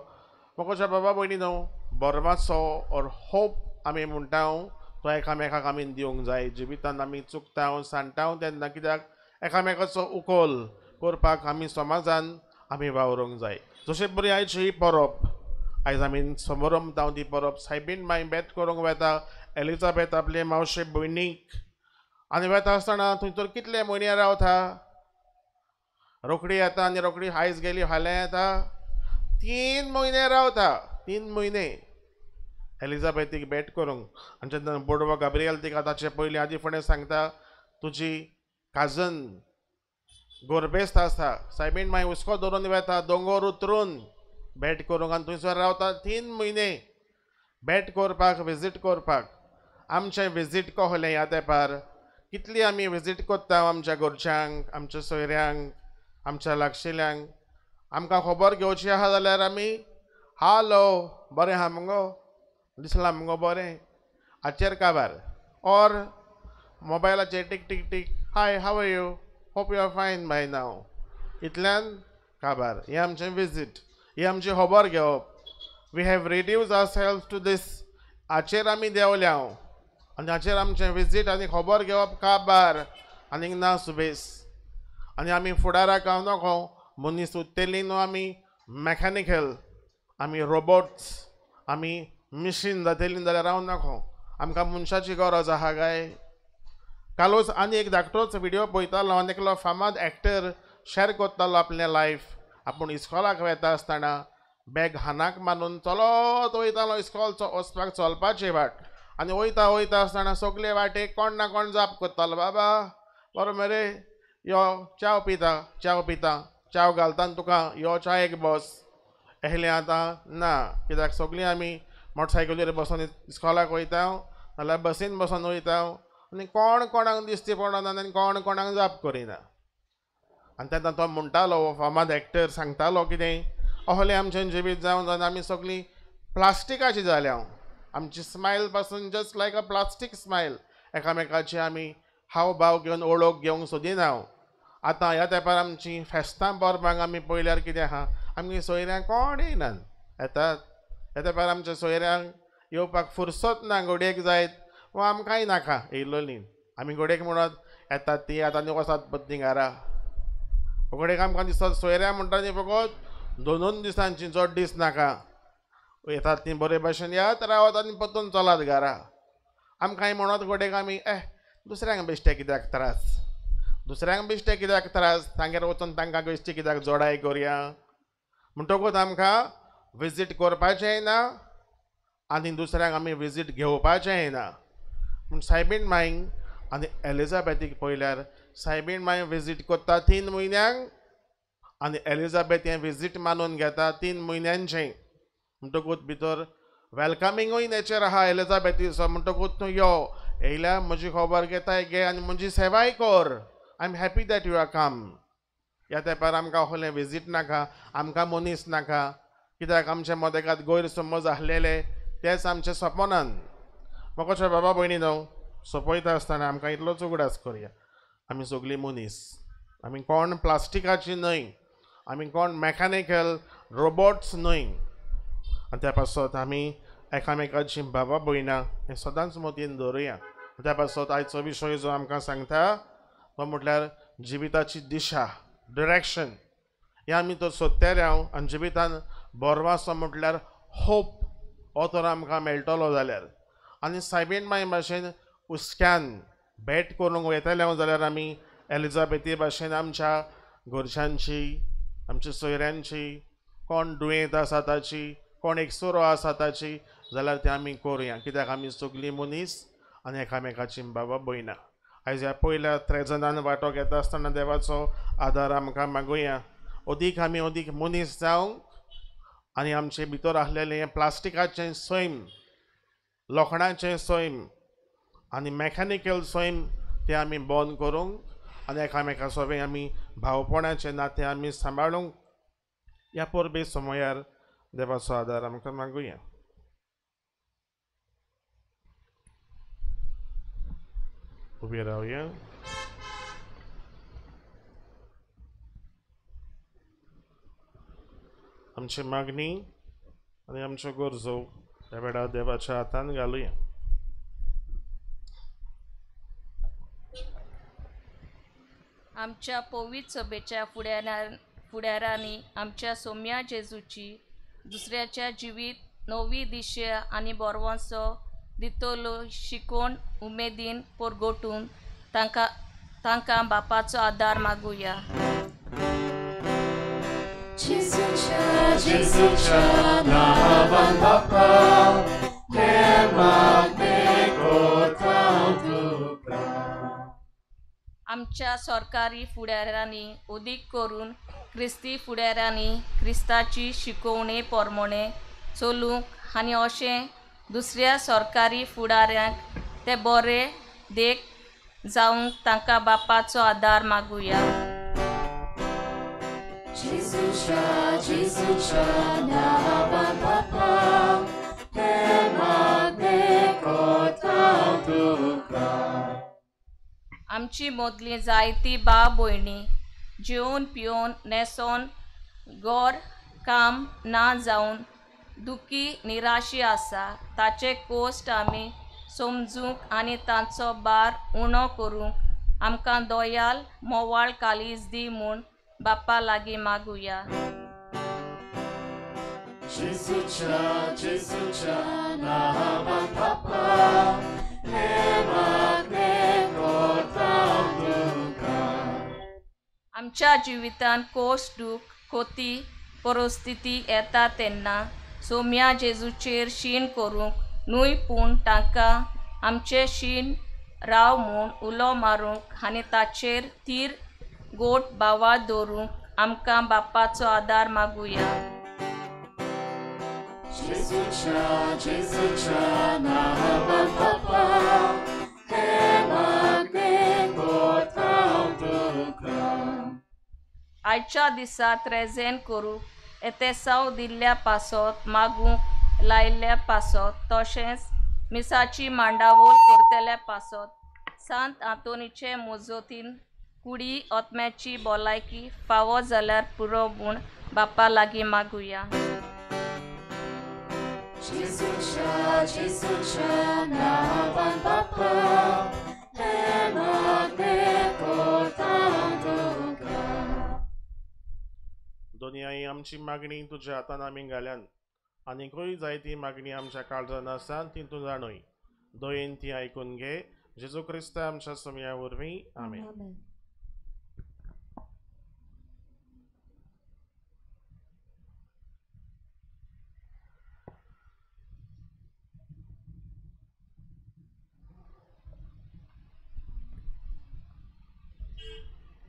म्हाका बाबा भयणी न्हू, बोरवासो ऑर होप आमी म्हणटा तो एकामेकाक आमी दिवंक जाय. जिवितान आमी चुकता सांडटा तेन्ना कित्याक एकामेकाचो उकोल करपाक आमी समाजान आमी वावरूंक जाय. जशें बरी आयची ही परब, आयज आमी समरंभ ती परब. सायबीण माय बेत करूंक वेता एलिजाबेथ आपले मावशे भयणीक, आनी वेता आसतना थंयसर कितले म्हयने रावता, रोखडी येता आनी रोखडी आयज गेली फाल्यां येता, 3 म्हयने रावता, 3 म्हयने एलिजाबेथीक भेट करूंक. आनी जेन्ना बोडवो गाब्रियल तिका ताचे पयलीं आदी फुडें सांगता तुजी काजन गोरबेस्त आसा. सायबीण माय हुस्को धरून वेता दोंगोर उतरून भेट करूंक, आनी थंयसर रावता 3 म्हयने भेट करपाक, विजीट करपाक. आमचें विजीट कहलें ह्या तेंपार कितली आमी विजीट करता आमच्या घरच्यांक, आमच्या सोयऱ्यांक, आमच्या लागशिल्यांक. आमकां खबर घेवची आसा जाल्यार आमी हालो बरें आहा मुगो, दिसलां मुगो बरें, हाचेर काबार, ऑर मोबायलाचेर tick tick tick, hi how are you, hope you are fine by now, इतल्यान काबार. हें आमचें विजीट, ही आमची खबर घेवप. We have reduce our self to this. हाचेर आमी देंवल्या आनी हाचेर आमचें विजीट आनी खबर घेवप काबार, आनीक ना सुबेस. आनी आमी फुडाराक हांव नको मनीस उत्तेली न्हू, आमी मॅकॅनिकल, आमी रोबोट्स, आमी मिशीन जातेली जाल्यार रावूं नको. आमकां मनशाची गरज आहा काय? कालूच आनी एक धाकटोच विडियो पळयतालो, आनी एकलो फामाद एक्टर शेर करतालो आपलें लायफ. आपूण इस्कॉलाक वेता आसतना बॅग हानाक मारून चलत वयतालो इस्कॉल वचपाक, चलपाची वाट. आनी वयता वयता आसतना सगले वाटेक कोण ना कोण जाप करतालो, बाबा बरो मरे, यो च्याव पिता, च्याव पिता, च्याव घालता तुका, यो च्यायेक बस. एहलें आतां ना, कित्याक सगळीं आमी मोटरसायकलीर बसोन इस्कॉलाक वयता नाल्यार बसीन बसोन वयता, आनी कोण कोणाक दिश्टी पडना आनी कोण कोणाक जाप करिना. आनी तेन्ना तो म्हणटालो, हो फामाद एक्टर सांगतालो कितें, अहलें आमचें जिवीत जावन जावन आमी सगळीं प्लास्टिकाची जाल्या, आमची स्मायल पासून just like a plastic smile. एकामेकाची आमी हाव भाव घेवन ओळख घेवंक सोदिना. आतां ह्या तेंपार आमची फेस्तां परबांक आमी पळयल्यार कितें आहा, आमगे सोयऱ्यांक कोण येयनात, येतात. ह्या तेंपार आमच्या सोयऱ्यांक येवपाक फुरसत ना, घडयेक जायत वा आमकांय नाका येयलोलीं. आमी घडयेक म्हणत येतात ती आतां आनी वसात पत्नी घरा. घडयेक आमकां दिसतात सोयऱ्यां म्हणटा ती फकत 2-2 दिसांची, चड दीस नाका, येतात ती बरे भाशेन येत रावत आनी परतून चलात घरा. आमकांय म्हणत घडयेक आमी दुसऱ्यांक बेश्टे कित्याक त्रास, दुसऱ्यांक बेश्टे कित्याक त्रास, तांगेर वचून तांकां बेश्टी कित्याक जोडाय करुया. म्हणटकूच आमकां विजीट करपाचेंय ना आनी दुसऱ्यांक आमी विजीट घेवपाचेंय ना. पूण सायबीण मायंक आनी एलिजाबेथीक पळयल्यार सायबीण माय विजीट करता 3 म्हयन्यांक आनी एलिजाबेथ हें विजीट मानून घेता 3 म्हयन्यांचें. म्हणटकूच भितर वेलकमिंगूय नेचर आहा एलिजाबेथीचो. म्हणटकूच तूं यो, येयल्या म्हजी खबर घेताय घे आनी म्हजी सेवाय कर. I am happy that you are come. ह्या तेंपार आमकां आहलें विजीट नाका, आमकां मनीस नाका, कित्याक आमचे मदेकात गैरसमज आसलेले तेच आमचे सपनान. म्हाका बाबा भयणी न्हू, सोंपयता आसतना आमकां इतलोच उगडास करुया, आमी सगळीं मनीस, आमी कोण प्लास्टिकाची न्हय, आमी कोण मॅकॅनिकल रोबोट्स न्हय. आनी त्या पासत आमी एकामेकाची बाबा भयणां हें सदांच मतीन दवरुया. त्या पासत आयचो विशय जो आमकां सांगता तो म्हटल्यार जिविताची दिशा, डिरेक्शन. हें आमी तो सोदतले हांव. आनी जिवितान बोरवासो म्हटल्यार होप, हो तर आमकां मेळटलो जाल्यार. आनी सायबीण माय भाशेन हुस्क्यान भेट करूंक वयतले जाल्यार आमी एलिजाबेथी भाशेन आमच्या घरच्यांची, आमच्या सोयऱ्यांची, कोण दुयेंत आसा ताची, कोण एकसुरो आसा ताची जाल्यार तें आमी करुया, कित्याक आमी सगळीं मनीस आनी एकामेकाची बाबा भयणां. आयज ह्या पयल्या त्रेजनान वांटो घेता आसतना देवाचो आदार आमकां मागुया. अदीक आमी अदीक मनीस जावंक आनी आमचे भितर आसलेलें हें प्लास्टिकाचें सैम, लोखणाचें सैम आनी मॅकॅनिकल सैम तें आमी बंद करूंक आनी एकामेका सोबें आमी भावपणाचें नातें आमी सांबाळूंक ह्या परबे समयार देवाचो आदार आमकां मागुया. उबी रावया. आमची मागणी आनी आमच्यो गरजो ह्या वेळार देवाच्या हातान घालुया. आमच्या पवित्र सभेच्या फुडारांनी आमच्या सोम्या जेजूची दुसऱ्याच्या जिवीत नवी दिशा आनी बरवंसो दितलो शिकोवन उमेदीन परगटून तांकां बापाचो आदार मागुया. जेजूच्या नांवान बापा हें मागणें करता तुका. आमच्या सरकारी फुडारांनी अदीक करून क्रिस्ती फुडारांनी क्रिस्ताची शिकोवणे प्रमाणे चलूंक आनी अशें दुसऱ्या सरकारी फुडाऱ्यांक ते बरे देख जावंक तांकां बापाचो आदार मागुया. जेजूच्या नांवान बापा हें मागणें करता तुका. आमची मदली जायती भाव भयणी जेवन पिवन न्हेसोन गोर काम ना जावन दुखी निराशी आसा, ताचे कोश्ट आमी समजूंक आनी तांचो भार उणो करूंक आमकां दयाल मोवाळ काळीज दी म्हूण बापा लागीं मागुया. जेजूच्या नांवान बापा हें मागणें करता तुका. आमच्या जिवितांत कोश्ट दूख खोती परिस्थिती येता तेन्ना सोम्या जेजूचेर शीण करूंक न्हय, पूण तांकां आमचें शीण राव म्हूण उलो मारूंक आनी ताचेर थीर गोट भावा दवरूंक आमकां बापाचो आदार मागुया. जेजूच्या नांवान बापा हें मागणें करता तुका. आयच्या दिसा त्रेजेन करूंक एतेसांव दिल्ल्या पासत मागूंक लायिल्ल्या पासत तशेंच मिसाची मांडावळ करतल्या पासत सांत आंतोनीचे मजतीन कुडी आत्म्याची भलायकी फावो जाल्यार पुरो म्हूण बापा लागीं मागुया. जेजूच्या नांवान बापा हें मागणें करता तुका. दोनयाई आमची मागणी तुज्या हातान आमी घाल्यान आनीकूय जायती मागणी आमच्या काळजान आसा ती तूं जाणूय. दयेन ती आयकून घे. जेजू क्रिस्त आमच्या सोम्या वरवीं. आमेन.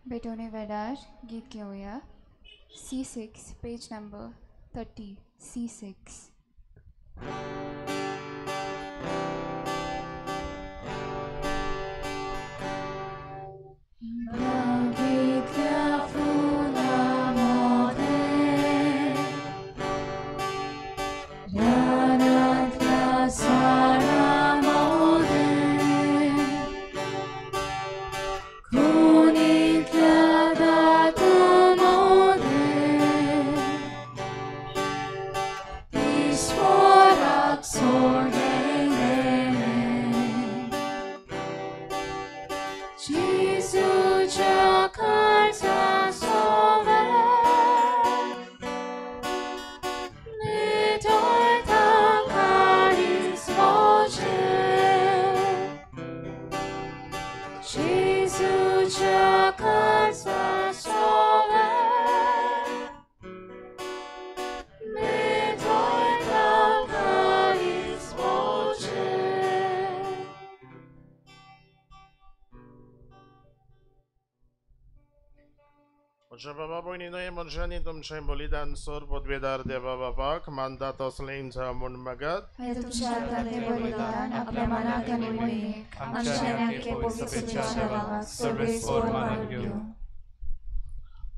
बेटोने वेडार गीत घेवया. C6, page number 30, C6. Ismora तुझ्या काळजा सोवे मेटोयता काळीज म्हजें. म्हज्या बाबा भयणीनय मनशांनी तुमचें बलिदान सोर पदवेदार देवा बापाक मानता तसलें जावं म्हूण मागात. हे तुमच्या हातांतलें बलिदान आपल्या मनाक आनी मोहिमेक आमच्या आनी पवित्र देवाक सर्वेस्पोर मानून घेवं.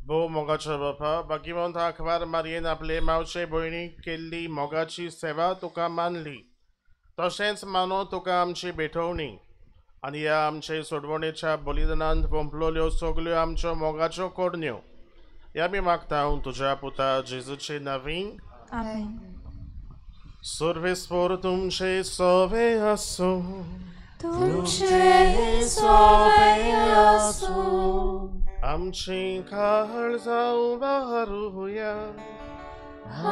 भोव मोगाच्या बापा, भाग्यवंत आंकवार मारयेन आपले मावशे भयणीक केल्ली मोगाची सेवा तुका मानली, तशेंच मानो तुका आमची भेटवणी आनी ह्या आमचे सोडवणेच्या बलिदानांत पोंपलोल्यो सगल्यो आमच्यो मोगाच्यो करण्यो. ह्या आमी मागता तुज्या पुता जेजूचे नांवीं. आमेन. सर्वेस्पोर तुमचे सोवे आसूं. तुमचे सोवे आसूं. आमची काळजां उबारुया.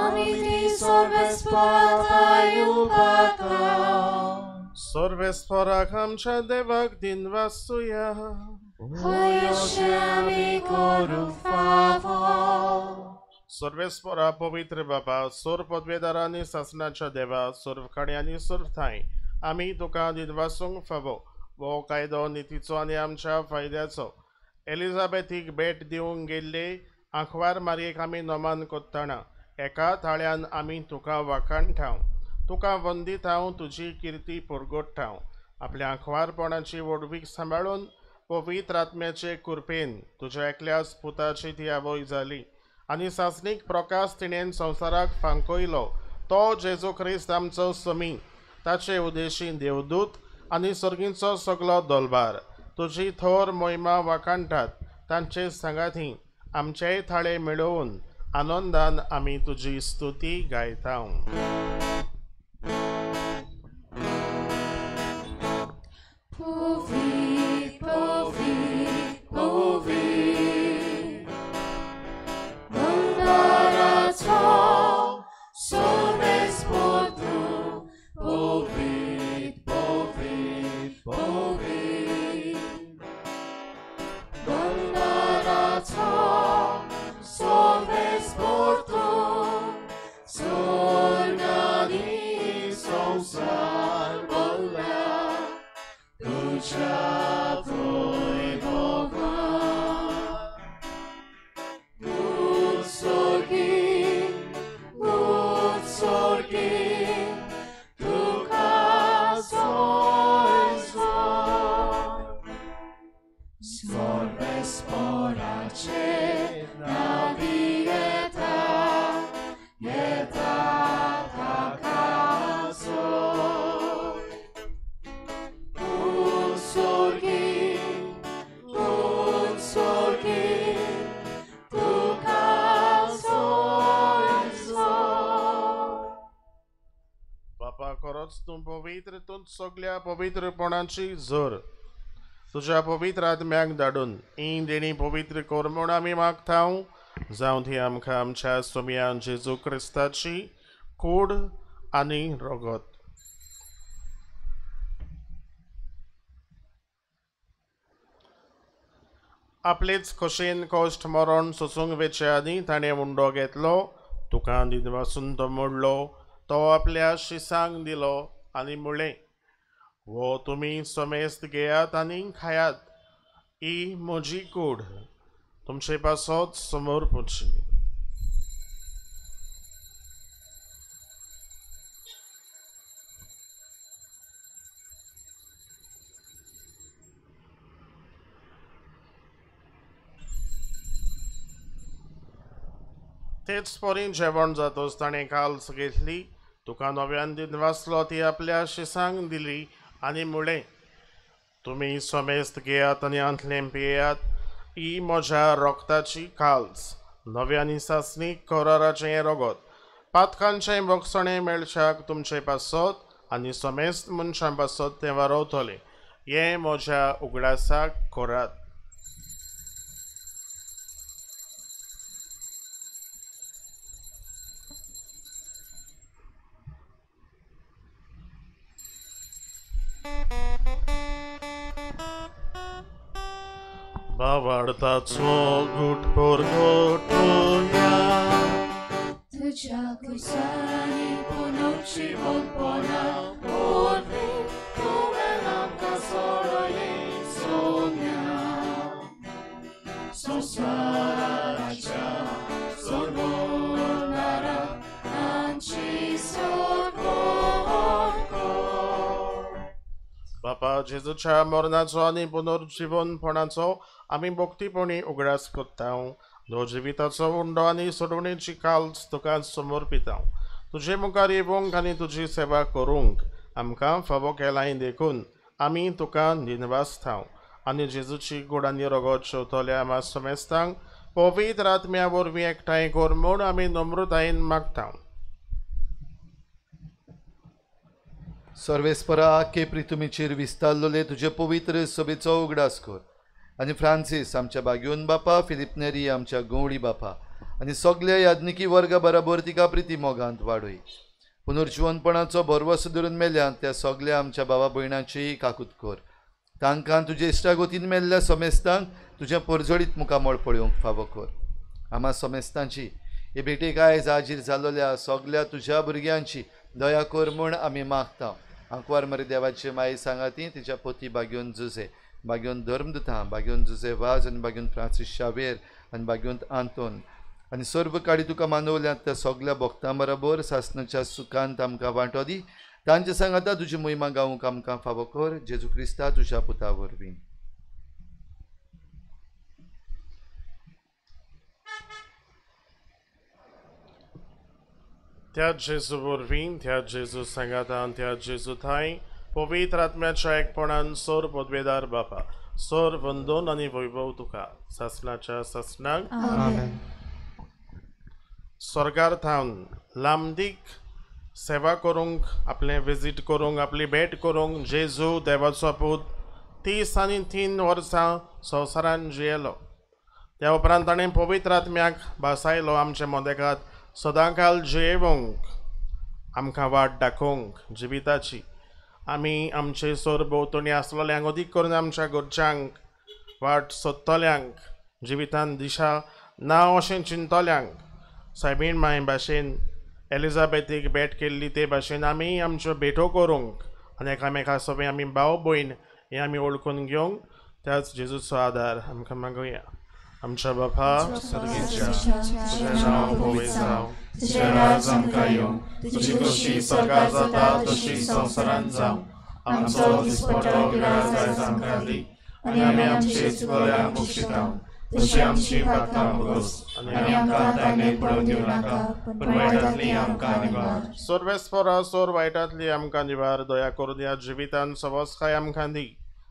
आमी ती सर्वेस्पोराक उबारता. सर्वेस्पोराक आमच्या देवाक दिनवासुया. अशें आमी करूंक फावो. सर्वेस्पोरा पवित्र बापा, सोर पदवेदार आनी सासणाच्या देवा, सर्व खाणी आनी सर्व ठांय आमी तुका दिनवासूंक फावो. हो कायदो नितीचो आनी आमच्या फायद्याचो. एलिझाबेथीक भेट दिवंक गेल्ले आंकवार मारयेक आमी नमन कोत्ताना एका थाळ्यान आमी तुका वाखाणठाव, तुका वंदिताव, तुजी किर्ती परगोडटाव. आपल्या आंकवारपणाची व्हडवीक सांबाळून पवित्र आत्म्याचे कृपेन तुज्या एकल्याच पुताची ती आवय जाली आनी सासणीक प्रकाश तिणेन संवसाराक फांकयलो. तो जेजू क्रिस्त आमचो समी, ताचे उदेशी देवदूत आनी सर्गींचो सगलो दलबार तुजी थोर मोहिमा वाखाणटात. तांचे सांगाती आमचेय थाळे मेळोवन आनंदान आमी तुजी स्तुती गायता. Povi, povi, povi, Bondarato, sorvesportu, povi, povi, povi, Bondarato, sorvesportu, sorgani sonsar bolla. तुझ्या वैभवा उत्सर्गी उत्सर्गी तुका सोयसो सर्वेस्पोराचे नावी येता येता ताकासो. उत्सर्गी उत्सर्गी तुका सोयसो. बापा, खरोच तूं पवित्र, तूं सगल्या पवित्रपणाची जोर. तुज्या पवित्र आत्म्याक धाडून ही देणी पवित्र कर म्हूण आमी मागता. जावं ती आमकां आमच्या सोमयान जेजू क्रिस्ताची कूड आनी रगत. आपलेच खोशेन कश्ट मरण सोसूंक वेचे आदीं ताणें उंडो घेतलो, तुका दिनवासून तो मोडलो, तो आपल्या शिसांक दिलो आनी म्हणलें, हो तुमी समेस्त घेयात आनी खायात, ही म्हजी कूड तुमचे पासत समर्पची. तेच परी जेवण जातच ताणें काल्स घेतली, तुका नव्यान दिनवासलो, ती आपल्या शिसांक दिली आनी म्हणलें, तुमी समेस्त घेयात आनी आंतलें पियेयात, ही म्हज्या रगताची काल्स, नव्या आनी सासणीक कराराचें रगत, पातकांचें भोगसणें मेळच्याक तुमचे पासत आनी समेस्त मनशां पासत तें वारवतलें. हें म्हज्या उगडासाक करात. भावार्थाचो घुट परगटोया तुझ्या कुसांनी पुनर्जिवनपणा वरवीं तुवें आमकां सोडयलें सोम्या संवसाराच्या सोडवणारा आमची सोडवण कर. बापा जेजूच्या मरणाचो आनी पुनर्जिवनपणाचो आमी भक्तीपणी उगडास करता. नो जिविताचो उंडो आनी सोडवणेची काल्स तुका समर्पिता. तुजे मुखार येवंक आनी तुजी सेवा करूंक आमकां फावो केलाय देखून आमी तुका दिनवासता. आनी जेजूची गोड आनी रगत शेवतल्या आमा समेस्तांक पवित्र आत्म्या वरवीं एकठांय कर म्हूण आमी नम्रतायेन मागता. सर्वेस्परा आख्खे प्रिथुमीचेर विस्तारलेले तुजे पवित्र सभेचो उगडास कर आनी फ्रांसीस आमच्या बाग्योन बापा, फिलीप नेरी आमच्या गवळी बापा आनी सगल्या याज्ञिकी वर्गा बराबर तिका प्रिती मोगांत वाडय. पुनर्जिवनपणाचो भरवसो धरून मेल्यात त्या सगल्या आमच्या बाबा भयणाची काकूत कर. तांकां तुजे इश्टागोतीन मेल्ल्या समेस्तांक तुजें परजळीत मुखामळ पळोवंक फावो कर. आमा समेस्तांची हे भेटेक आयज हाजीर जालोल्या सगल्या तुज्या भुरग्यांची दया कर म्हूण आमी मागता. आंकवार मरे देवाचे माई सांगाती तिच्या पोती बाग्योन जुजे, बाग्योन धर्मदुतां, बाग्योन जुजे वाज आनी बाग्योन फ्रांसीस शावेर आनी बाग्योन आंतोन आनी सर्व काडी तुका मानवल्यात त्या सगल्या भक्तां बराबर सासणाच्या सुखांत आमकां वांटो दी. तांचे सांगाता तुजी मोहिमा गावंक आमकां फावो कर. जेजू क्रिस्ता तुज्या पुता वरवीं. त्या जेजू वरवीं, त्या जेजू सांगातान, त्या जेजू थांय पवित्र आत्म्याच्या एकपणान सोर पदवेदार बापा सोर वंदन आनी वैभव तुका सासणाच्या सासणाक. आमेन. स्वर्गार थावन लांबदीक सेवा करूंक, आपलें विजीट करूंक, आपली भेट करूंक जेजू देवाचो पूत 33 वर्सां संवसारान जियेलो. त्या उपरांत ताणें पवित्र आत्म्याक भासायलो आमचे मदेकात सदांकाल जियेवंक, आमकां वाट दाखोवंक जिविताची. आमी आमचे सरभोंवतणी आसलेल्यांक, अदीक करून आमच्या घरच्यांक, वाट सोदतल्यांक, जिवितान दिशा ना अशें चिंतल्यांक, सायबीण माय भाशेन एलिजाबेथीक भेट केल्ली ते भाशेन आमी आमच्यो भेटो करूंक आनी एकामेका सगळीं आमी भाव भयण हें आमी वळखून घेवंक त्याच जेजूचो आदार आमकां मागुया. आमच्या बापा सर्गेच्या, तुजें नांव पवित्र जावं, तुजें राज आमकां येवं, तुजी खोशी स्वर्गार जाता तशी संवसारांत जावं. आमचो दिसपटो वेळ आयज आमकां दी आनी आमी आमचे चुकल्यांक बक्षिता तशी आमची पातकां भोगोस आनी आमकां ताणें पडून दिवं नाका, पूण वायटांतली आमकां निवार. सर्वेस्परा सोर वायटांतली आमकां निवार. दया करून ह्या जिवितान सवस्काय आमकां दी.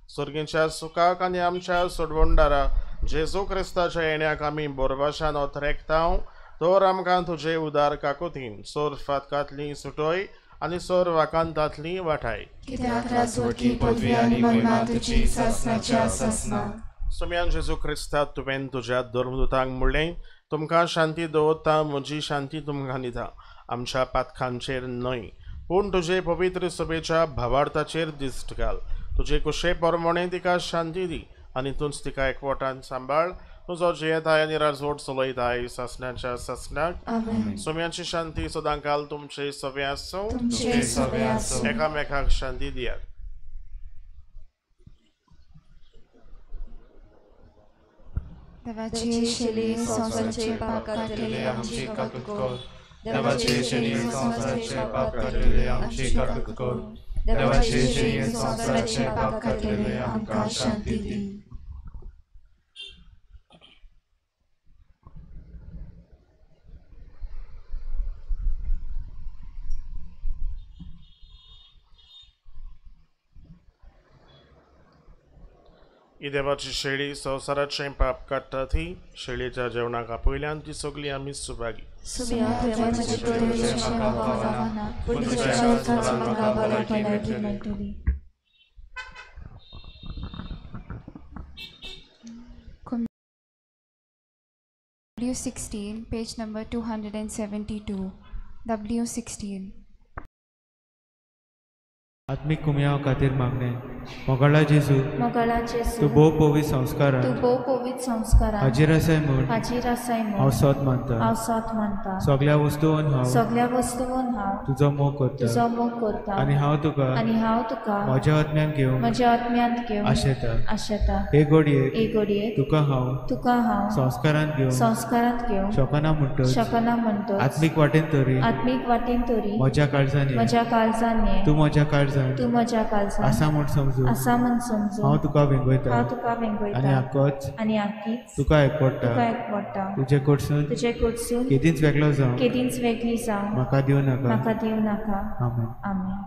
सर्गीच्या सुखाक आनी आमच्या सोडवणदारा जेजू क्रिस्ताच्या येण्याक आमी बोरवाशान ओथरेकता. तर आमकां तुजे उदार काकुतीन सोर फातकांतली सुटोय आनी सोर वाकांतांतली वाठाय. कित्याक राजवटी पदवी आनी महिमा तुजी सासणाच्या सासणा. सोम्यान जेजू क्रिस्ता तुवें तुज्या धर्मदुतांक म्हणलें, तुमकां शांती दवरता, म्हजी शांती तुमकां दिता. आमच्या पातकांचेर न्हय पूण तुजे पवित्र सभेच्या भावार्थाचेर दिश्ट घाल. तुजे कुशे प्रमाणे तिका शांती दी आनी तूंच तिका एकवटान सांबाळ. तुजो जियेताय आनी राजवट चलयताय सासणाच्या सासणाक. सोम्याची शांती सदांकाल तुमचे सगळे आसूं. एकामेकाक शांती दियात. देवाचे शेली संवसाराचे पाप काडटले आमची काकूत कर. देवाचे शेली संवसाराचे पाप काडटले आमची काकूत कर. देवाचे शेली संवसाराचे पाप काडटले आमकां शांती दी. ही देवाची शेळी संवसाराचें पाप काडटा ती शेळीच्या जेवणाक आपयल्यान ती सगळी आमी Subhagi. W16, page number 272. W16. आत्मीक कुमयाव खातीर मागणें. मोगाळा जेजू, मोगाळा जेजू, तूं भोव पवित्र संस्कारान, तूं भोव पवित्र संस्कारान हाजीर आसाय म्हूण, हाजीर आसाय म्हूण हांव सोद मानता, हांव सोद मानता. सगळ्या वस्तून हांव, सगळ्या वस्तून हांव तुजो मोग करता, तुजो मोग करता. आनी हांव तुका, आनी हांव तुका म्हज्या आत्म्यान घेवंक, म्हज्या आत्म्यांत घेवंक आशेता, आशेता. हे घडयेक, हे घडयेक तुका हांव, तुका हांव संस्कारांत घेवंक, संस्कारांत घेवंक शकना म्हणटच, शकना म्हणटच, आत्मीक वाटेन तरी, आत्मीक वाटेन तरी म्हज्या काळजान ये, म्हज्या काळजान ये, तूं म्हज्या काळजान, तूं म्हज्या काळजान आसा म्हूण समजून, आसा म्हूण समजून हांव तुका वेंगयता, हांव तुका वेंगयता. आनी आकोच, आनी आकीच तुका एकवडटा, तुका एकवडटा. तुजे कडसून, तुजे कडसून केदींच वेगळो जावं, केदींच वेगळी जावं म्हाका दिवं नाका, म्हाका दिवं नाका. आमेन. आमेन.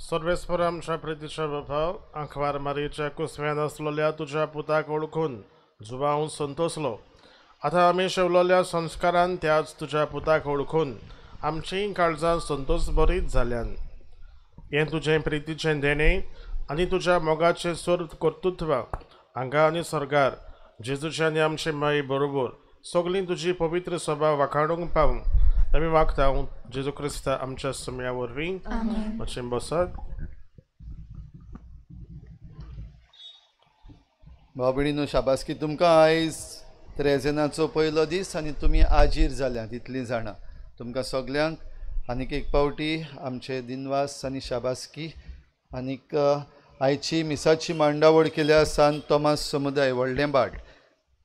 सर्वेस्पर आमच्या प्रितीच्या बापा, आंखवार मारयेच्या कुसव्यान आसलेल्या तुज्या पुताक ओळखून जुवांव संतोसलो. आतां आमी शेवलेल्या संस्कारान त्याच तुज्या पुताक ओळखून आमचीं काळजां संतोस बरीत जाल्यान. हें तुजें प्रितीचें देणें आनी तुज्या मोगाचें सोर कर्तृत्व हांगा आनी सर्गार जेजूच्या आनी आमचे माई बरोबर सगळीं तुजी पवित्र सभा वाखाणूंक पावूं आमी मागता जेजू क्रिस्त आमच्या सम्या वरवीं. मातशें बसत. भाव भयणीनो, शाबासकी तुमकां. आयज त्रेजेनाचो पयलो दीस आनी तुमी आजीर जाल्यात इतलीं जाणां. तुमकां सगल्यांक आनीक एक पावटी आमचे दिनवास आनी शाबासकी. आनीक आयची मिसाची मांडावळ केल्या सांत तोमास समुदाय व्हडलें भाट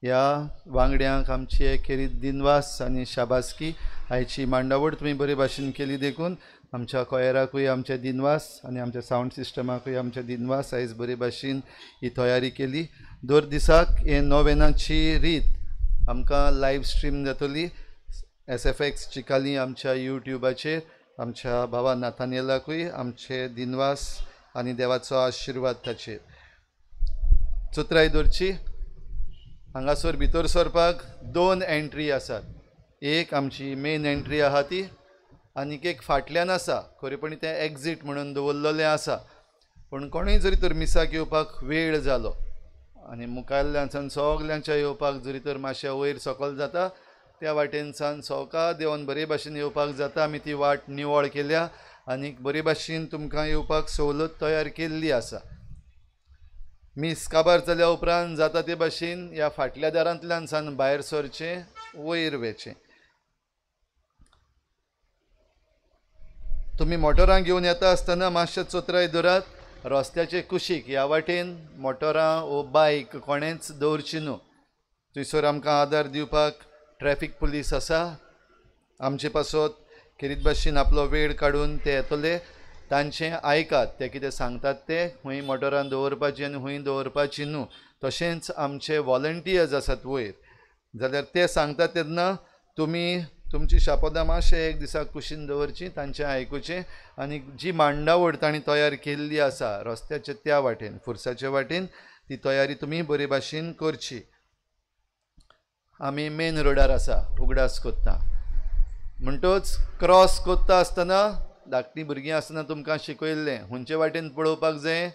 ह्या वांगड्यांक आमची खेरीत दिनवास आनी शाबासकी. आयची मांडावळ तुमी बरे भाशेन केली देखून आमच्या कॉयराकूय आमचे दिनवास आनी आमच्या सावंड सिस्टमाकूय आमचे दिनवास. आयज बरे भाशेन ही तयारी केली. दर दिसाक हे नोवेनाची रीत आमकां लायव्ह स्ट्रीम जातली SFX Chicalim आमच्या यूट्यूबाचेर. आमच्या बाबा नाथानियलाकूय आमचे दिनवास आनी देवाचो आशिर्वाद ताचेर. चतुराय दवरची. हांगासर भितर सरपाक दोन एंट्री आसात. एक आमची मेन एंट्री आहा ती आनीक एक फाटल्यान आसा. खरेपणी तें एक्झीट म्हणून दवरलेलें आसा, पूण कोणूय जरी तर मिसाक येवपाक वेळ जालो आनी मुखाल्ल्यानसान सगल्यांच्या येवपाक जरी तर मातशें वयर सकल जाता, त्या वाटेनसान सवका देंवन बरे भाशेन येवपाक जाता. आमी ती वाट निवळ केल्या आनी बरे भाशेन तुमकां येवपाक सवलत तयार केल्ली आसा. मीस काबार जाल्या उपरांत जाता ते भाशेन ह्या फाटल्या दारांतल्यान सान भायर सरचें, वयर वचचें. तुमी मोटरां घेवन येता आसतना मातशें चतुराय दवरात. रस्त्याचे कुशीक ह्या वाटेन मोटरां वो बायक कोणेंच दवरची न्हू. थंयसर आमकां आदार दिवपाक ट्रॅफीक पुलीस आसा. आमचे पासत खेरीत भाशेन आपलो वेळ काडून ते येतले. तांचें आयकात, ते कितें सांगतात ते, खंय मोटरान दवरपाची आनी खंय दवरपाची न्हू. तशेंच आमचे वॉलंटियर्स आसात वयर, जाल्यार ते सांगतात तेन्ना तुमी तुमची शापोदां मातशें एक दिसा कुशीन दवरची, तांचें आयकुचें आनी जी मांडावळ तांणी तयार केल्ली आसा रस्त्याचे त्या वाटेन, फुरसाचे वाटेन, ती तयारी तुमी बरे भाशेन करची. आमी मेन रोडार आसा, उगडास कोत्ता म्हणटच क्रॉस कोत्ता आसतना धाकटीं भुरगीं आसतना तुमकां शिकयल्लें खंयचे वाटेन पळोवपाक जाय.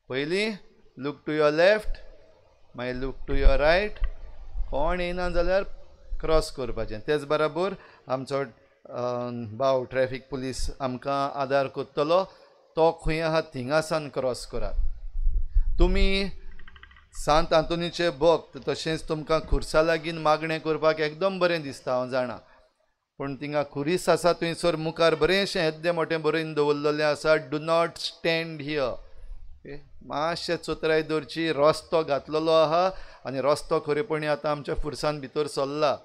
पयलीं लूक टू your left, मागीर लूक टू your right. कोण येयना जाल्यार क्रॉस करपाचें. तेच बराबर आमचो भाव ट्रॅफीक पुलीस आमकां आदार करतलो, तो खंय आहा थिंगासान क्रॉस करात. तुमी सांत आंतोनीचे भक्त, तशेंच तुमकां खुर्सा लागीं मागणें करपाक एकदम बरें दिसता हांव जाणा, पूण थिंगा खुरीस आसा थंयसर मुखार बरेंशें येद्दें मोटें बरोवन दवरलेलें आसा, do not stand here. मातशें चतुराय दवरची. रस्तो घातलेलो आहा आनी रस्तो खरेपणी आतां आमच्या फुरसान भितर सरला,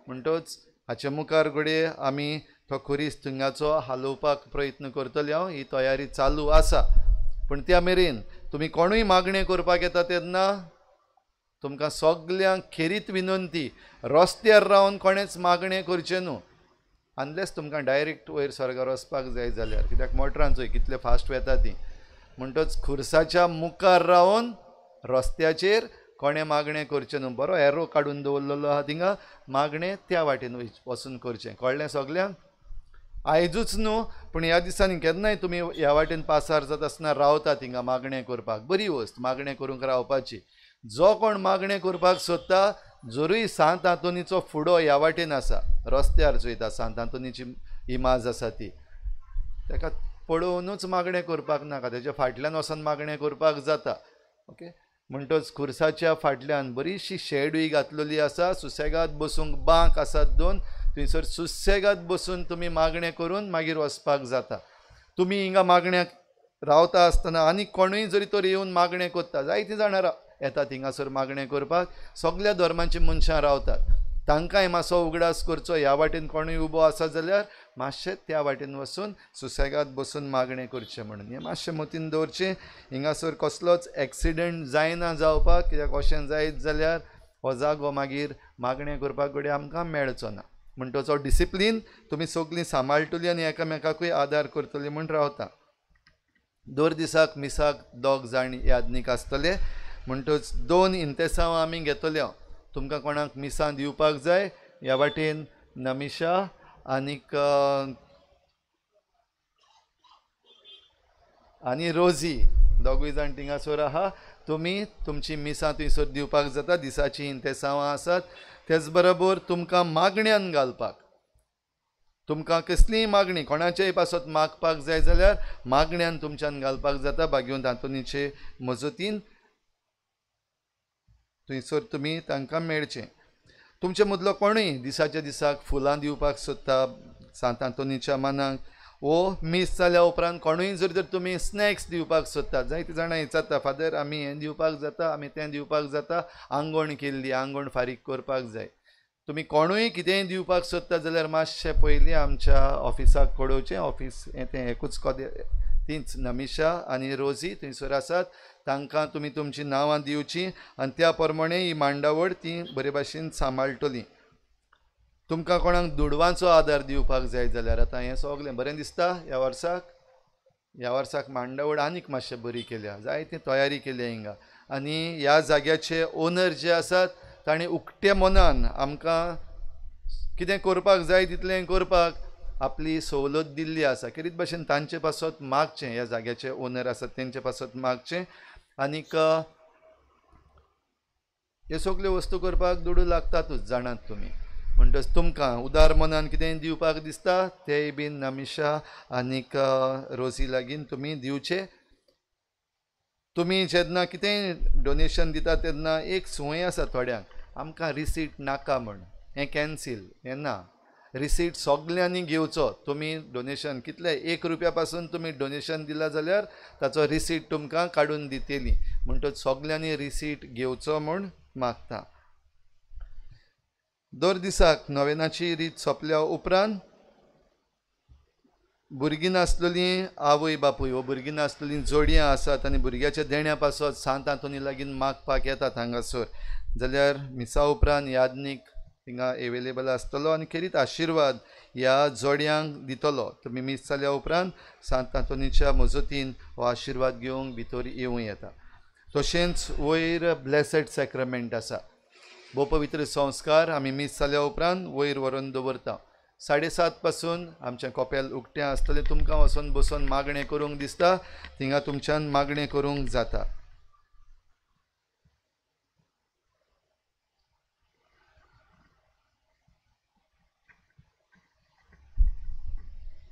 म्हणटच हाचे मुखार घडये आमी तो खुरीस थिंगाचो हालोवपाक प्रयत्न करतले. हांव ही तयारी चालू आसा, पूण त्या मेरेन तुमी कोणूय मागणें करपाक येता तेन्ना तुमकां सगल्यांक खेरीत विनंती, रस्त्यार रावन कोणेंच मागणें करचें न्हू, अनलेस तुमकां डायरेक्ट वयर स्वर्गार वचपाक जाय जाल्यार, कित्याक मोटरान चोय कितले फास्ट वेता ती. म्हणटच खुर्साच्या मुखार रावन रस्त्याचेर कोणें मागणें करचें न्हू. बरो एरो काडून दवरलेलो आहा थिंगा, मागणें त्या वाटेन वचून करचें. कळ्ळें सगल्यांक? आयजूच न्हू पूण ह्या दिसांनी केन्नाय तुमी ह्या वाटेन पासार जाता आसतना रावता थिंगा मागणें करपाक, बरी वस्त मागणें करूंक रावपाची. जो कोण मागणें करपाक सोदता, जरूय सांत आंतोनीचो फुडो ह्या वाटेन आसा, रस्त्यार चोयता सांत आंतोनीची इमाज आसा ती, ताका पळोवनूच मागणें करपाक नाका, तेच्या फाटल्यान वचोन मागणें करपाक जाता. ओके, म्हणटच खुर्साच्या फाटल्यान बरीशी शेडूय घातलेली आसा, सुसेगाद बसूंक बांक आसात दोन, थंयसर सुसेगाद बसून तुमी मागणें करून मागीर वचपाक जाता. तुमी हिंगा मागण्याक रावता आसतना आनी कोणूय जरी तर येवन मागणें करता, जायतीं जाणां येतात हिंगासर मागणें करपाक, सगल्या धर्माचीं मनशां रावतात, तांकांय मातसो उगडास करचो. ह्या वाटेन कोणूय उबो आसा जाल्यार मातशें त्या वाटेन वचून सुसेगाद बसून मागणें करचें म्हणून हें मातशें मतीन दवरचें. हिंगासर कसलोच एक्सिडंट जायना जावपाक, कित्याक अशें जायत जाल्यार हो जागो मागीर मागणें करपाक घडये आमकां मेळचो ना. म्हणटच हो डिसिप्लीन तुमी सगळीं सांबाळटली आनी एकामेकाकूय आदार करतली म्हूण रावता. दर दिसाक मिसाक 2 जाण यादनीक आसतले, म्हणटच 2 इंतेसांवां आमी घेतले. तुमकां कोणाक मिसां दिवपाक जाय ह्या वाटेन नमिशा आनीक आनी रोजी दोगूय जाण थिंगासर आहा. तुमी तुमची मिसां थंयसर दिवपाक जाता. दिसाची इंतेसांवां आसात. तेच बरोबर तुमकां मागण्यान घालपाक, तुमकां कसलीय मागणी कोणाचेय पासत मागपाक जाय जाल्यार मागण्यान तुमच्यान घालपाक जाता. बागेवन आंतोनीचे मजतीन थंयसर तुमी तांकां मेळचें. तुमचे मदलो कोणूय दिसाच्या दिसाक फुलां दिवपाक सोदता सांत आंतोनीच्या मानाक, वो मीस जाल्या उपरांत कोणूय जर तर तुमी स्नॅक्स दिवपाक सोदतात, जायतीं जाणां विचारता फादर आमी हें दिवपाक जाता, आमी तें दिवपाक जाता, आंगवण केल्ली आंगवण फारीक करपाक जाय. तुमी कोणूय कितेंय दिवपाक सोदता जाल्यार मातशें पयलीं आमच्या ऑफिसाक कळोवचें. ऑफीस हें तें एकूच कोदे तींच नमिशा आनी रोजी थंयसर आसात. तांकां तुमी तुमचीं नांवां दिवचीं आनी त्या प्रमाणे ही मांडावळ ती बरे भाशेन सांबाळटली. तुमकां कोणाक दुडवांचो आदार दिवपाक जाय जाल्यार आतां हें सगळें बरें दिसता. ह्या वर्साक, ह्या वर्साक मांडावळ आनीक मातशें बरी केल्या, जायती तयारी केल्या हिंगा. आनी ह्या जाग्याचे ओनर जे आसात तांणी उक्त्या मनान आमकां कितें करपाक जाय तितलें करपाक आपली सवलत दिल्ली आसा. खेरीत भाशेन तांचे पासत मागचें, ह्या जाग्याचे ओनर आसात तेंचे पासत मागचें. आनीक ह्यो सगल्यो वस्तू करपाक दुडू लागतातूच जाणात तुमी. म्हणटच तुमकां उदार मनान कितेंय दिवपाक दिसता तेय बीन नमिशा आनीक रोजी लागीं तुमी दिवचे. तुमी जेन्ना कितेंय डोनेशन दिता तेन्ना एक संवय आसा थोड्यांक, आमकां रिसीट नाका म्हण, हें कॅन्सील, हें ना. रिसीट सगल्यांनी घेवचो. तुमी डोनेशन कितले 1 रुपया पासून तुमी डोनेशन दिलां जाल्यार ताचो रिसीट तुमकां काडून दितली. म्हणटच सगल्यांनी रिसीट घेवचो म्हूण मागता. दर दिसाक नोवेनाची रीत सोंपल्या उपरांत भुरगीं नासलेलीं आवय बापूय वो भुरगीं नासलेलीं जोडयां आसात आनी भुरग्याच्या देण्या पासत सांत आंतोनी लागीं मागपाक येतात हांगासर जाल्यार मिसा उपरांत यादनीक थिंगा एवेलेबल आसतलो आनी खेरीत आशिर्वाद ह्या जोडयांक दितलो. तुमी मीस जाल्या उपरांत सांत आंतोनीच्या मजतीन हो आशिर्वाद घेवंक भितर येवं येता. तशेंच वयर ब्लेसेड सॅक्रमेंट आसा, भोवपवित्र संस्कार आमी मीस जाल्या उपरांत वयर व्हरून दवरता. 7:30 पासून आमचें कपेल उक्तें आसतलें. तुमकां वचून बसून मागणें करूंक दिसता थिंगा तुमच्यान मागणें करूंक जाता.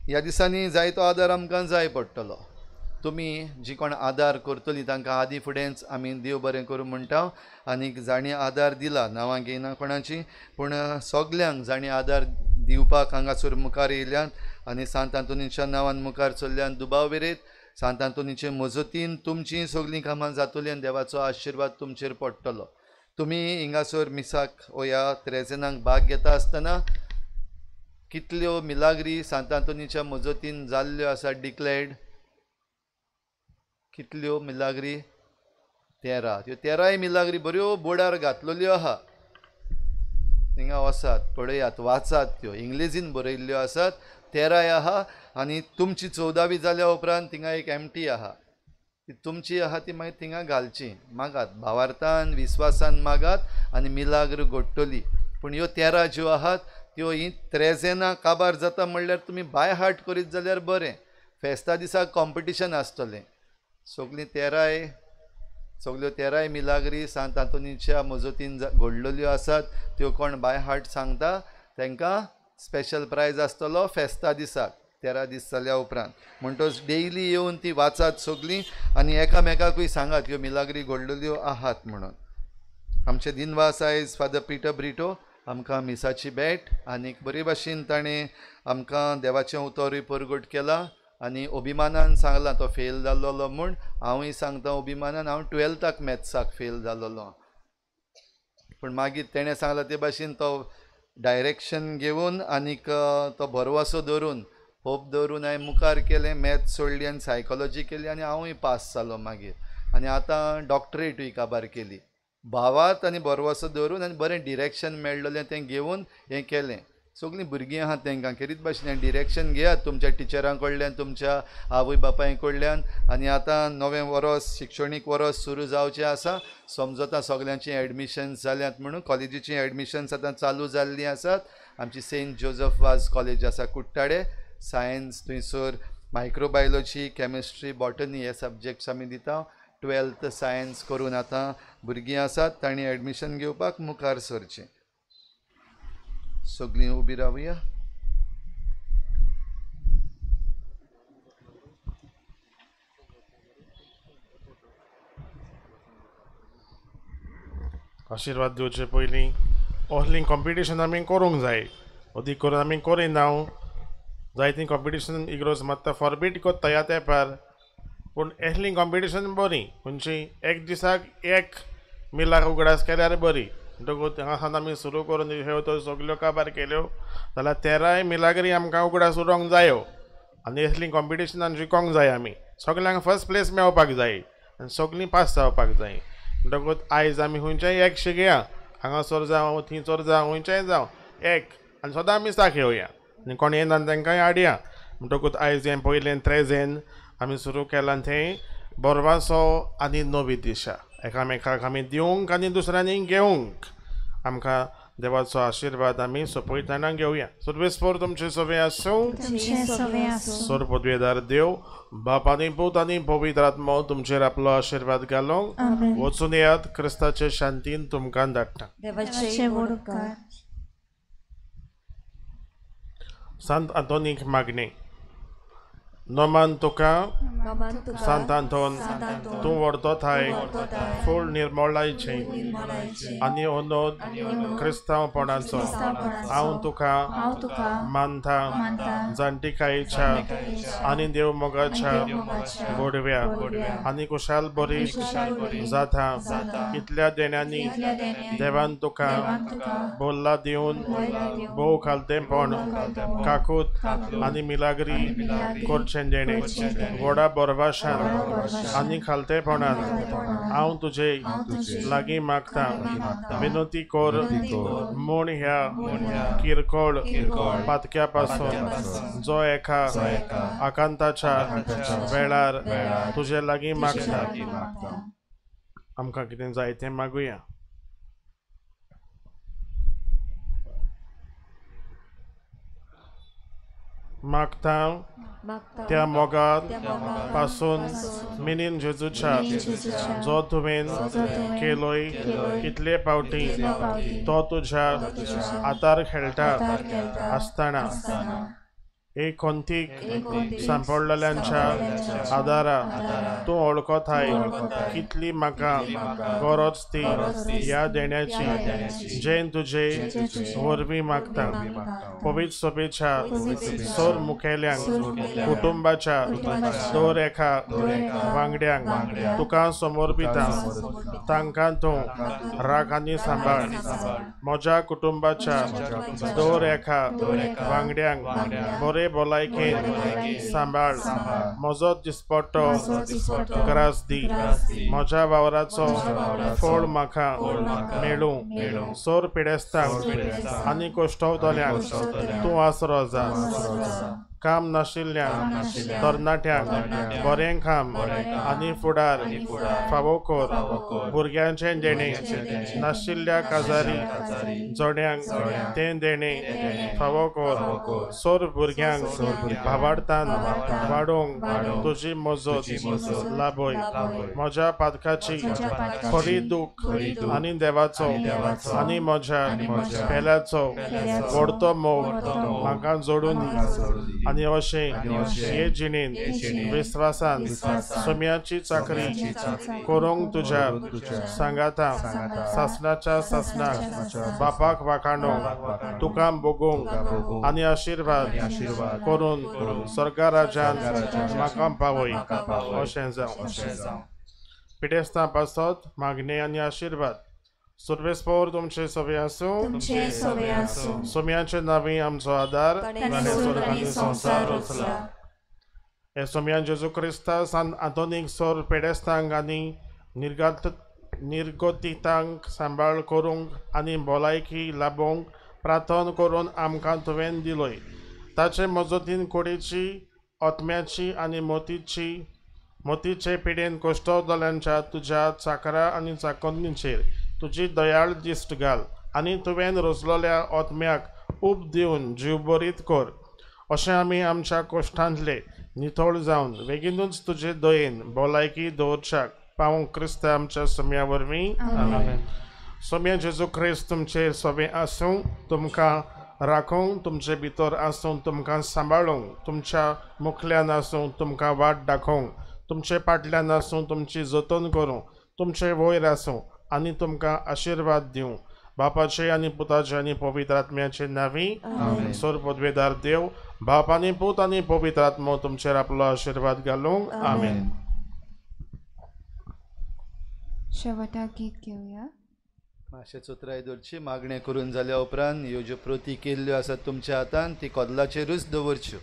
ह्या दिसांनी जायतो आदार आमकां जाय पडटलो. तुमी जी कोण आदार करतली तांकां आदी फुडेंच आमी देव बरें करूं म्हणटा. आनीक जाणी आदार दिला, नांवां घेयना कोणाची, पूण सगल्यांक जाणी आदार दिवपाक हांगासर मुखार येयल्यान आनी सांत आंतोनीच्या नांवान मुखार चल्ल्यान दुबाव विरयत सांत आंतोनीचे मजतीन तुमचीं सगळीं कामां जातलीं आनी देवाचो आशिर्वाद तुमचेर पडटलो. तुमी हिंगासर मिसाक वो ह्या त्रेजेनाक भाग घेता आसतना कितल्यो मिलाग्री सांत आंतोनीच्या मजतीन जाल्ल्यो आसा डिक्लेर्ड, कितल्यो मिलाग्री? 13. त्यो 13 मिलाग्री बऱ्यो बोर्डार घातलेल्यो आहा, थिंगा वसात पळयात वाचात, त्यो इंग्लेजीन बरयल्ल्यो आसात. 13 आहा आनी तुमची 14वी जाल्या उपरांत थिंगा एक एमटी आहा, ती तुमची आहा ती मागीर थिंगा घालची. मागात भावार्थान विस्वासान मागात आनी मिलाग्र घडटली. पूण ह्यो 13 ज्यो आहात त्यो हीं त्रेजेनां काबार जाता म्हणल्यार तुमी बाय हार्ट करीत जाल्यार बरें. फेस्ता दिसाक कॉम्पिटिशन आसतलें. सगळीं 13, सगल्यो 13 मिलाग्री सांत आंतोनीच्या मजतीन घडलेल्यो आसात त्यो कोण बाय हार्ट सांगता तांकां स्पेशल प्रायज आसतलो फेस्ता दिसाक 13 दीस जाल्या उपरांत. म्हणटच डेली येवन ती वाचात सगळीं आनी एकामेकाकूय सांगात ह्यो मिलाग्री घडलेल्यो आहात म्हणून. आमचे दिनवास आयज फादर पिटर ब्रिटो आमकां मिसाची भेट आनीक बरे भाशेन ताणें आमकां देवाचें उतरूय परगट केलां आनी अभिमानान सांगलां तो फेल जाल्लो म्हूण. हांवूय सांगता अभिमानान, हांव 12थाक मॅथ्साक फेल जाल्लो, पूण मागीर तेणें सांगलां ते भाशेन तो डायरेक्शन घेवन आनीक तो भरवसो धरून होप धरून हांवें मुखार केलें, मॅथ्स सोडली आनी सायकोलॉजी केली आनी हांवूय पास जालो मागीर. आनी आतां डॉक्टरेटूय काबार केली. भावार्थ आनी भरवंसो दवरून आनी बरें डिरेक्शन मेळ्ळें तें घेवन हें केलें. सगळीं भुरगीं आहा तांकां खेरीत भाशेन डिरेक्शन घेयात तुमच्या टिचरां कडल्यान, तुमच्या आवय बापाय कडल्यान. आनी आतां नवें वरस, शिक्षणीक वरस सुरू जावचें आसा. समजता सगल्यांचीं एडमिशन्स जाल्यात म्हणून, कॉलेजीचीं एडमिशन्स आतां चालू जाल्लीं आसात. आमची सेंट जोजफ वाज कॉलेज आसा कुट्टाडे, सायन्स थंयसर मायक्रोबायोलॉजी, केमिस्ट्री, बॉटनी हे सब्जेक्ट्स आमी दिता. 12th science करून आतां भुरगीं आसात तांणी एडमिशन घेवपाक मुखार सरचें. सगळीं उबी रावया. आशिर्वाद दिवचे पयलीं असलीं कॉम्पिटिशन आमी करूंक जाय. अदीक करून आमी करिना, जायतीं कॉम्पिटिशन इग्रोज मात्ता फॉरबीट कोत्ता ह्या तेंपार. पूण असलीं कॉम्पिटिशन बरीं, खंयची एक दिसाक एक मिलाक उगडास केल्यार बरी. म्हणटकूच हांगा आमी सुरू करून ह्यो त्यो सगल्यो काबार केल्यो जाल्यार 13 मिलाग्री आमकां उगडास उरोंक जायो. आनी असलीं कॉम्पिटिशनान जिकोंक जाय आमी, सगल्यांक फर्स्ट प्लेस मेळपाक जाय आनी सगलीं पास जावपाक जाय. म्हणटकूच आयज आमी खंयच्याय एक शिकया, हांगासर जावं थंयसर जावं खंयच्याय जावं एक, आनी सदां मिसाक येवया आनी कोण येना तांकांय हाडया. म्हणटकूच आयज हें पयलें त्रेजेन आमी सुरू केलां थंय बोरवासो आनी नवी दिशा एकामेकाक आमी दिवंक आनी दुसऱ्यांनी घेवंक. आमकां देवाचो आशिर्वाद आमी सोंपयतना घेवया. सर्वेस्पर तुमचे सवे आसूं. सोर पदवेदार देव बाप आनी पूत आनी पवित्र आत्मो तुमचेर आपलो आशिर्वाद घालूंक. वचून येयात, क्रिस्ताचे शांतीन तुमकां धाडटा. सांत आंतोनीक मागणें. नोमान तुका सांत आंतोन तूं व्हरतो थाय फूल निर्मोळायचें आनी अनोद क्रिस्तांवपणाचो हांव तुका मानता. जाणटिकायेच्या आनी देव मोगाच्या गोडव्या आनी कुशाल बरी जाता इतल्या देण्यांनी देवान तुका बोल्ला दिवन भोव खालतेंपण काकूत आनी मिलाग्री करचें देणे व्हडा बोरवाशान आनी खालतेपणान हांव तुजे लागीं मागता. विनोती कर म्हूण ह्या किरकोळ पातक्या पासून जो एका आकांताच्या वेळार तुजे लागीं मागता. आमकां कितें जाय तें मागुया. मागता त्या मोगार पासून मिनीन जेजूच्या जो तुवें केलोय कितले पावटी तो तुज्या आतार खेळटा आसतना एक कोंतीक सांपडलेल्यांच्या आदारा तूं वळखताय कितली म्हाका गरज ती ह्या देण्याची जें तुजे वरवीं मागता. पवित्र सभेच्या सोर मुखेल्यांक, कुटुंबाच्या दर एका वांगड्यांक तुका समर्पिता. तांकां तूं राख आनी सांबाळ. म्हज्या कुटुंबाच्या दर एका वांगड्यांक बरे भलायकेन सांबाळ. म्हजो दिसपट्टो ग्रास दी. म्हज्या वावराचो फळ म्हाका मेळूं. सोर पिडेस्तांक आनी कश्टवतल्यांक तूं आसरो जा. काम नाशिल्ल्यांक तरणाट्यांक बरें काम आनी फुडार फावो कर. भुरग्यांचें देणें नाशिल्ल्या काजारी जोड्यांक तें देणें फावो कर. सोर भुरग्यांक भावार्थान वाडोवंक तुजी मजत लाभय. म्हज्या पातकाची खरी दूख आनी देवाचो आनी म्हज्या पेल्याचो व्हडतो मोग म्हाका जोडून दी. आनी अशें हे जिणेंत विस्वासान सोम्याची चाकरी करूंक तुज्या सांगाता सासणाच्या सासणाक बापाक वाखाणूंक तुका भोगूंक आनी आशिर्वाद करून स्वर्गा राजान म्हाका पावय अशें जावं. पिडेस्तां पासत मागणें आनी आशिर्वाद. सर्वेस्पर तुमचे सवे आसूं. सोम्याचे नांवी आमचो आदार संवसार रचला. हे सोम्यान जेजू क्रिस्ता सांत आंतोनीक सोर पेडेस्तांक आनी निर्गात निर्गतितांक सांबाळ करूंक आनी भलायकी लाबोवंक प्रार्थना करून आमकां तुवें दिलोय. ताचे मजतीन कुडीची, आत्म्याची आनी मोतीचे पिडेन कश्ट जाल्यांच्या तुज्या चाकरा आनी चाकन्नीचेर तुजी दयाळ दिश्ट घाल आनी तुवें रचलोल्या आत्म्याक उब दिवन जीवभरीत कर. अशें आमी आमच्या कश्टांतले नितळ जावन बेगीनूच तुजे दयेन भलायकी दवरच्याक पावूंक क्रिस्त आमच्या सम्या वरवीं. आमेन. सोम्या जेजू क्रिस्त तुमचेर सोबें आसूं, तुमकां राखूंक, तुमचे भितर आसूं, तुमकां सांबाळूंक, तुमच्या मुखल्यान आसूं, तुमकां वाट दाखोवंक, तुमचे फाटल्यान आसूं, तुमची जतन करूं, तुमचे वयर आसूं आनी तुमकां आशिर्वाद दिवं. बापाचे आनी पुताचे आनी पवित्र आत्म्याचे नांवी. सोर पदवेदार देव बाप आनी पूत आनी पवित्र आत्मो तुमचेर आपलो आशिर्वाद घालूंक. आमेन. शेवटाक गीत घेवया. मातशें चोत्राय दवरची. मागणें करून जाल्या उपरांत ह्यो ज्यो प्रती केल्ल्यो आसात तुमच्या हातान ती कदलाचेरूच दवरच्यो.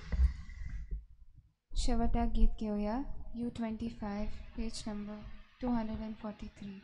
शेवटाक गीत घेवया. U25 page number 243.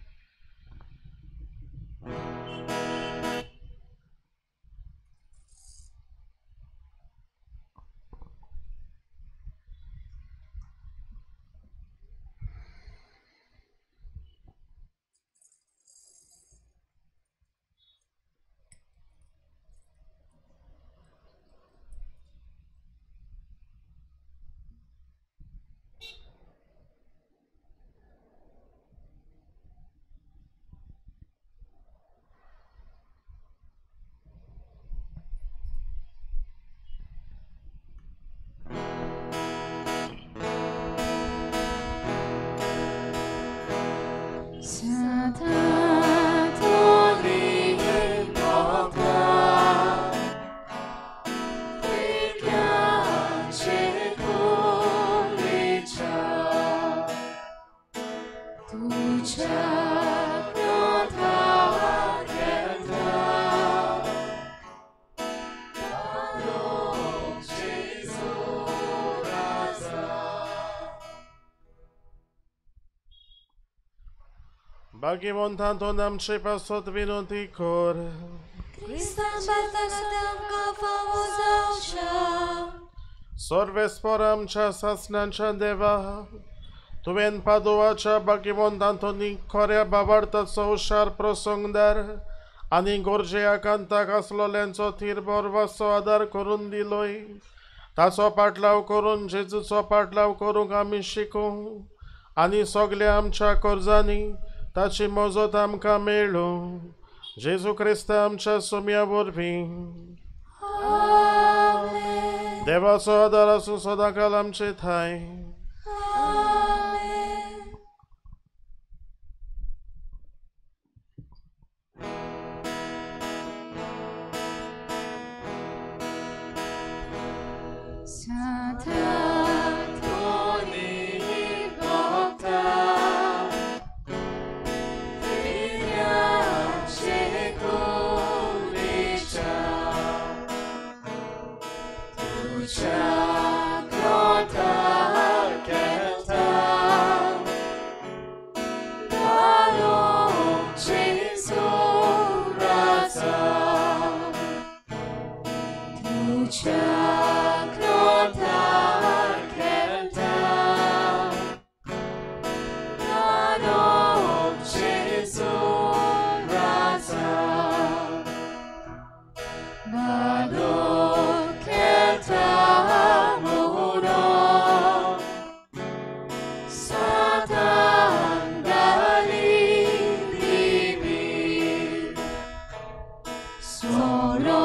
भाग्यवंतांतो आमचे पासत विनंती कर. सर्वेस्पर आमच्या सासणाच्या देवा, तुवें पादोवाच्या भाग्यवंत आंतोनीक खऱ्या बाबार्थाचो हुशार प्रसंगदार आनी गरजे आकांताक आसलोल्यांचो थीर बरवाचो आदार करून दिलोय. ताचो पाटलाव करून जेजूचो पाटलाव करूंक आमी शिकूं आनी सगल्या आमच्या कर्जांनी ताची मजत आमकां मेळूं. जेजू क्रिस्त आमच्या सोम्या वरवीं. देवाचो आदार आसूं सदांकाल आमचे ठांय. Solo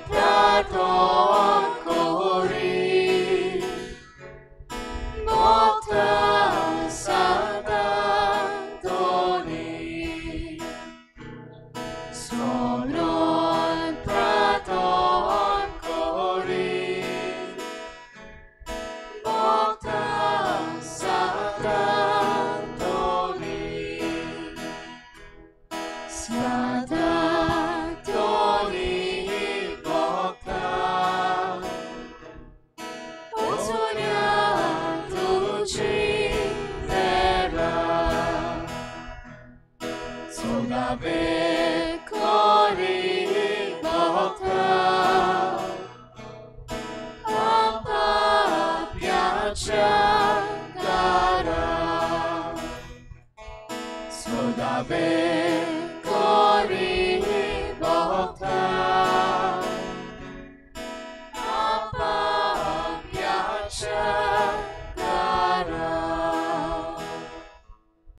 trato. Ave.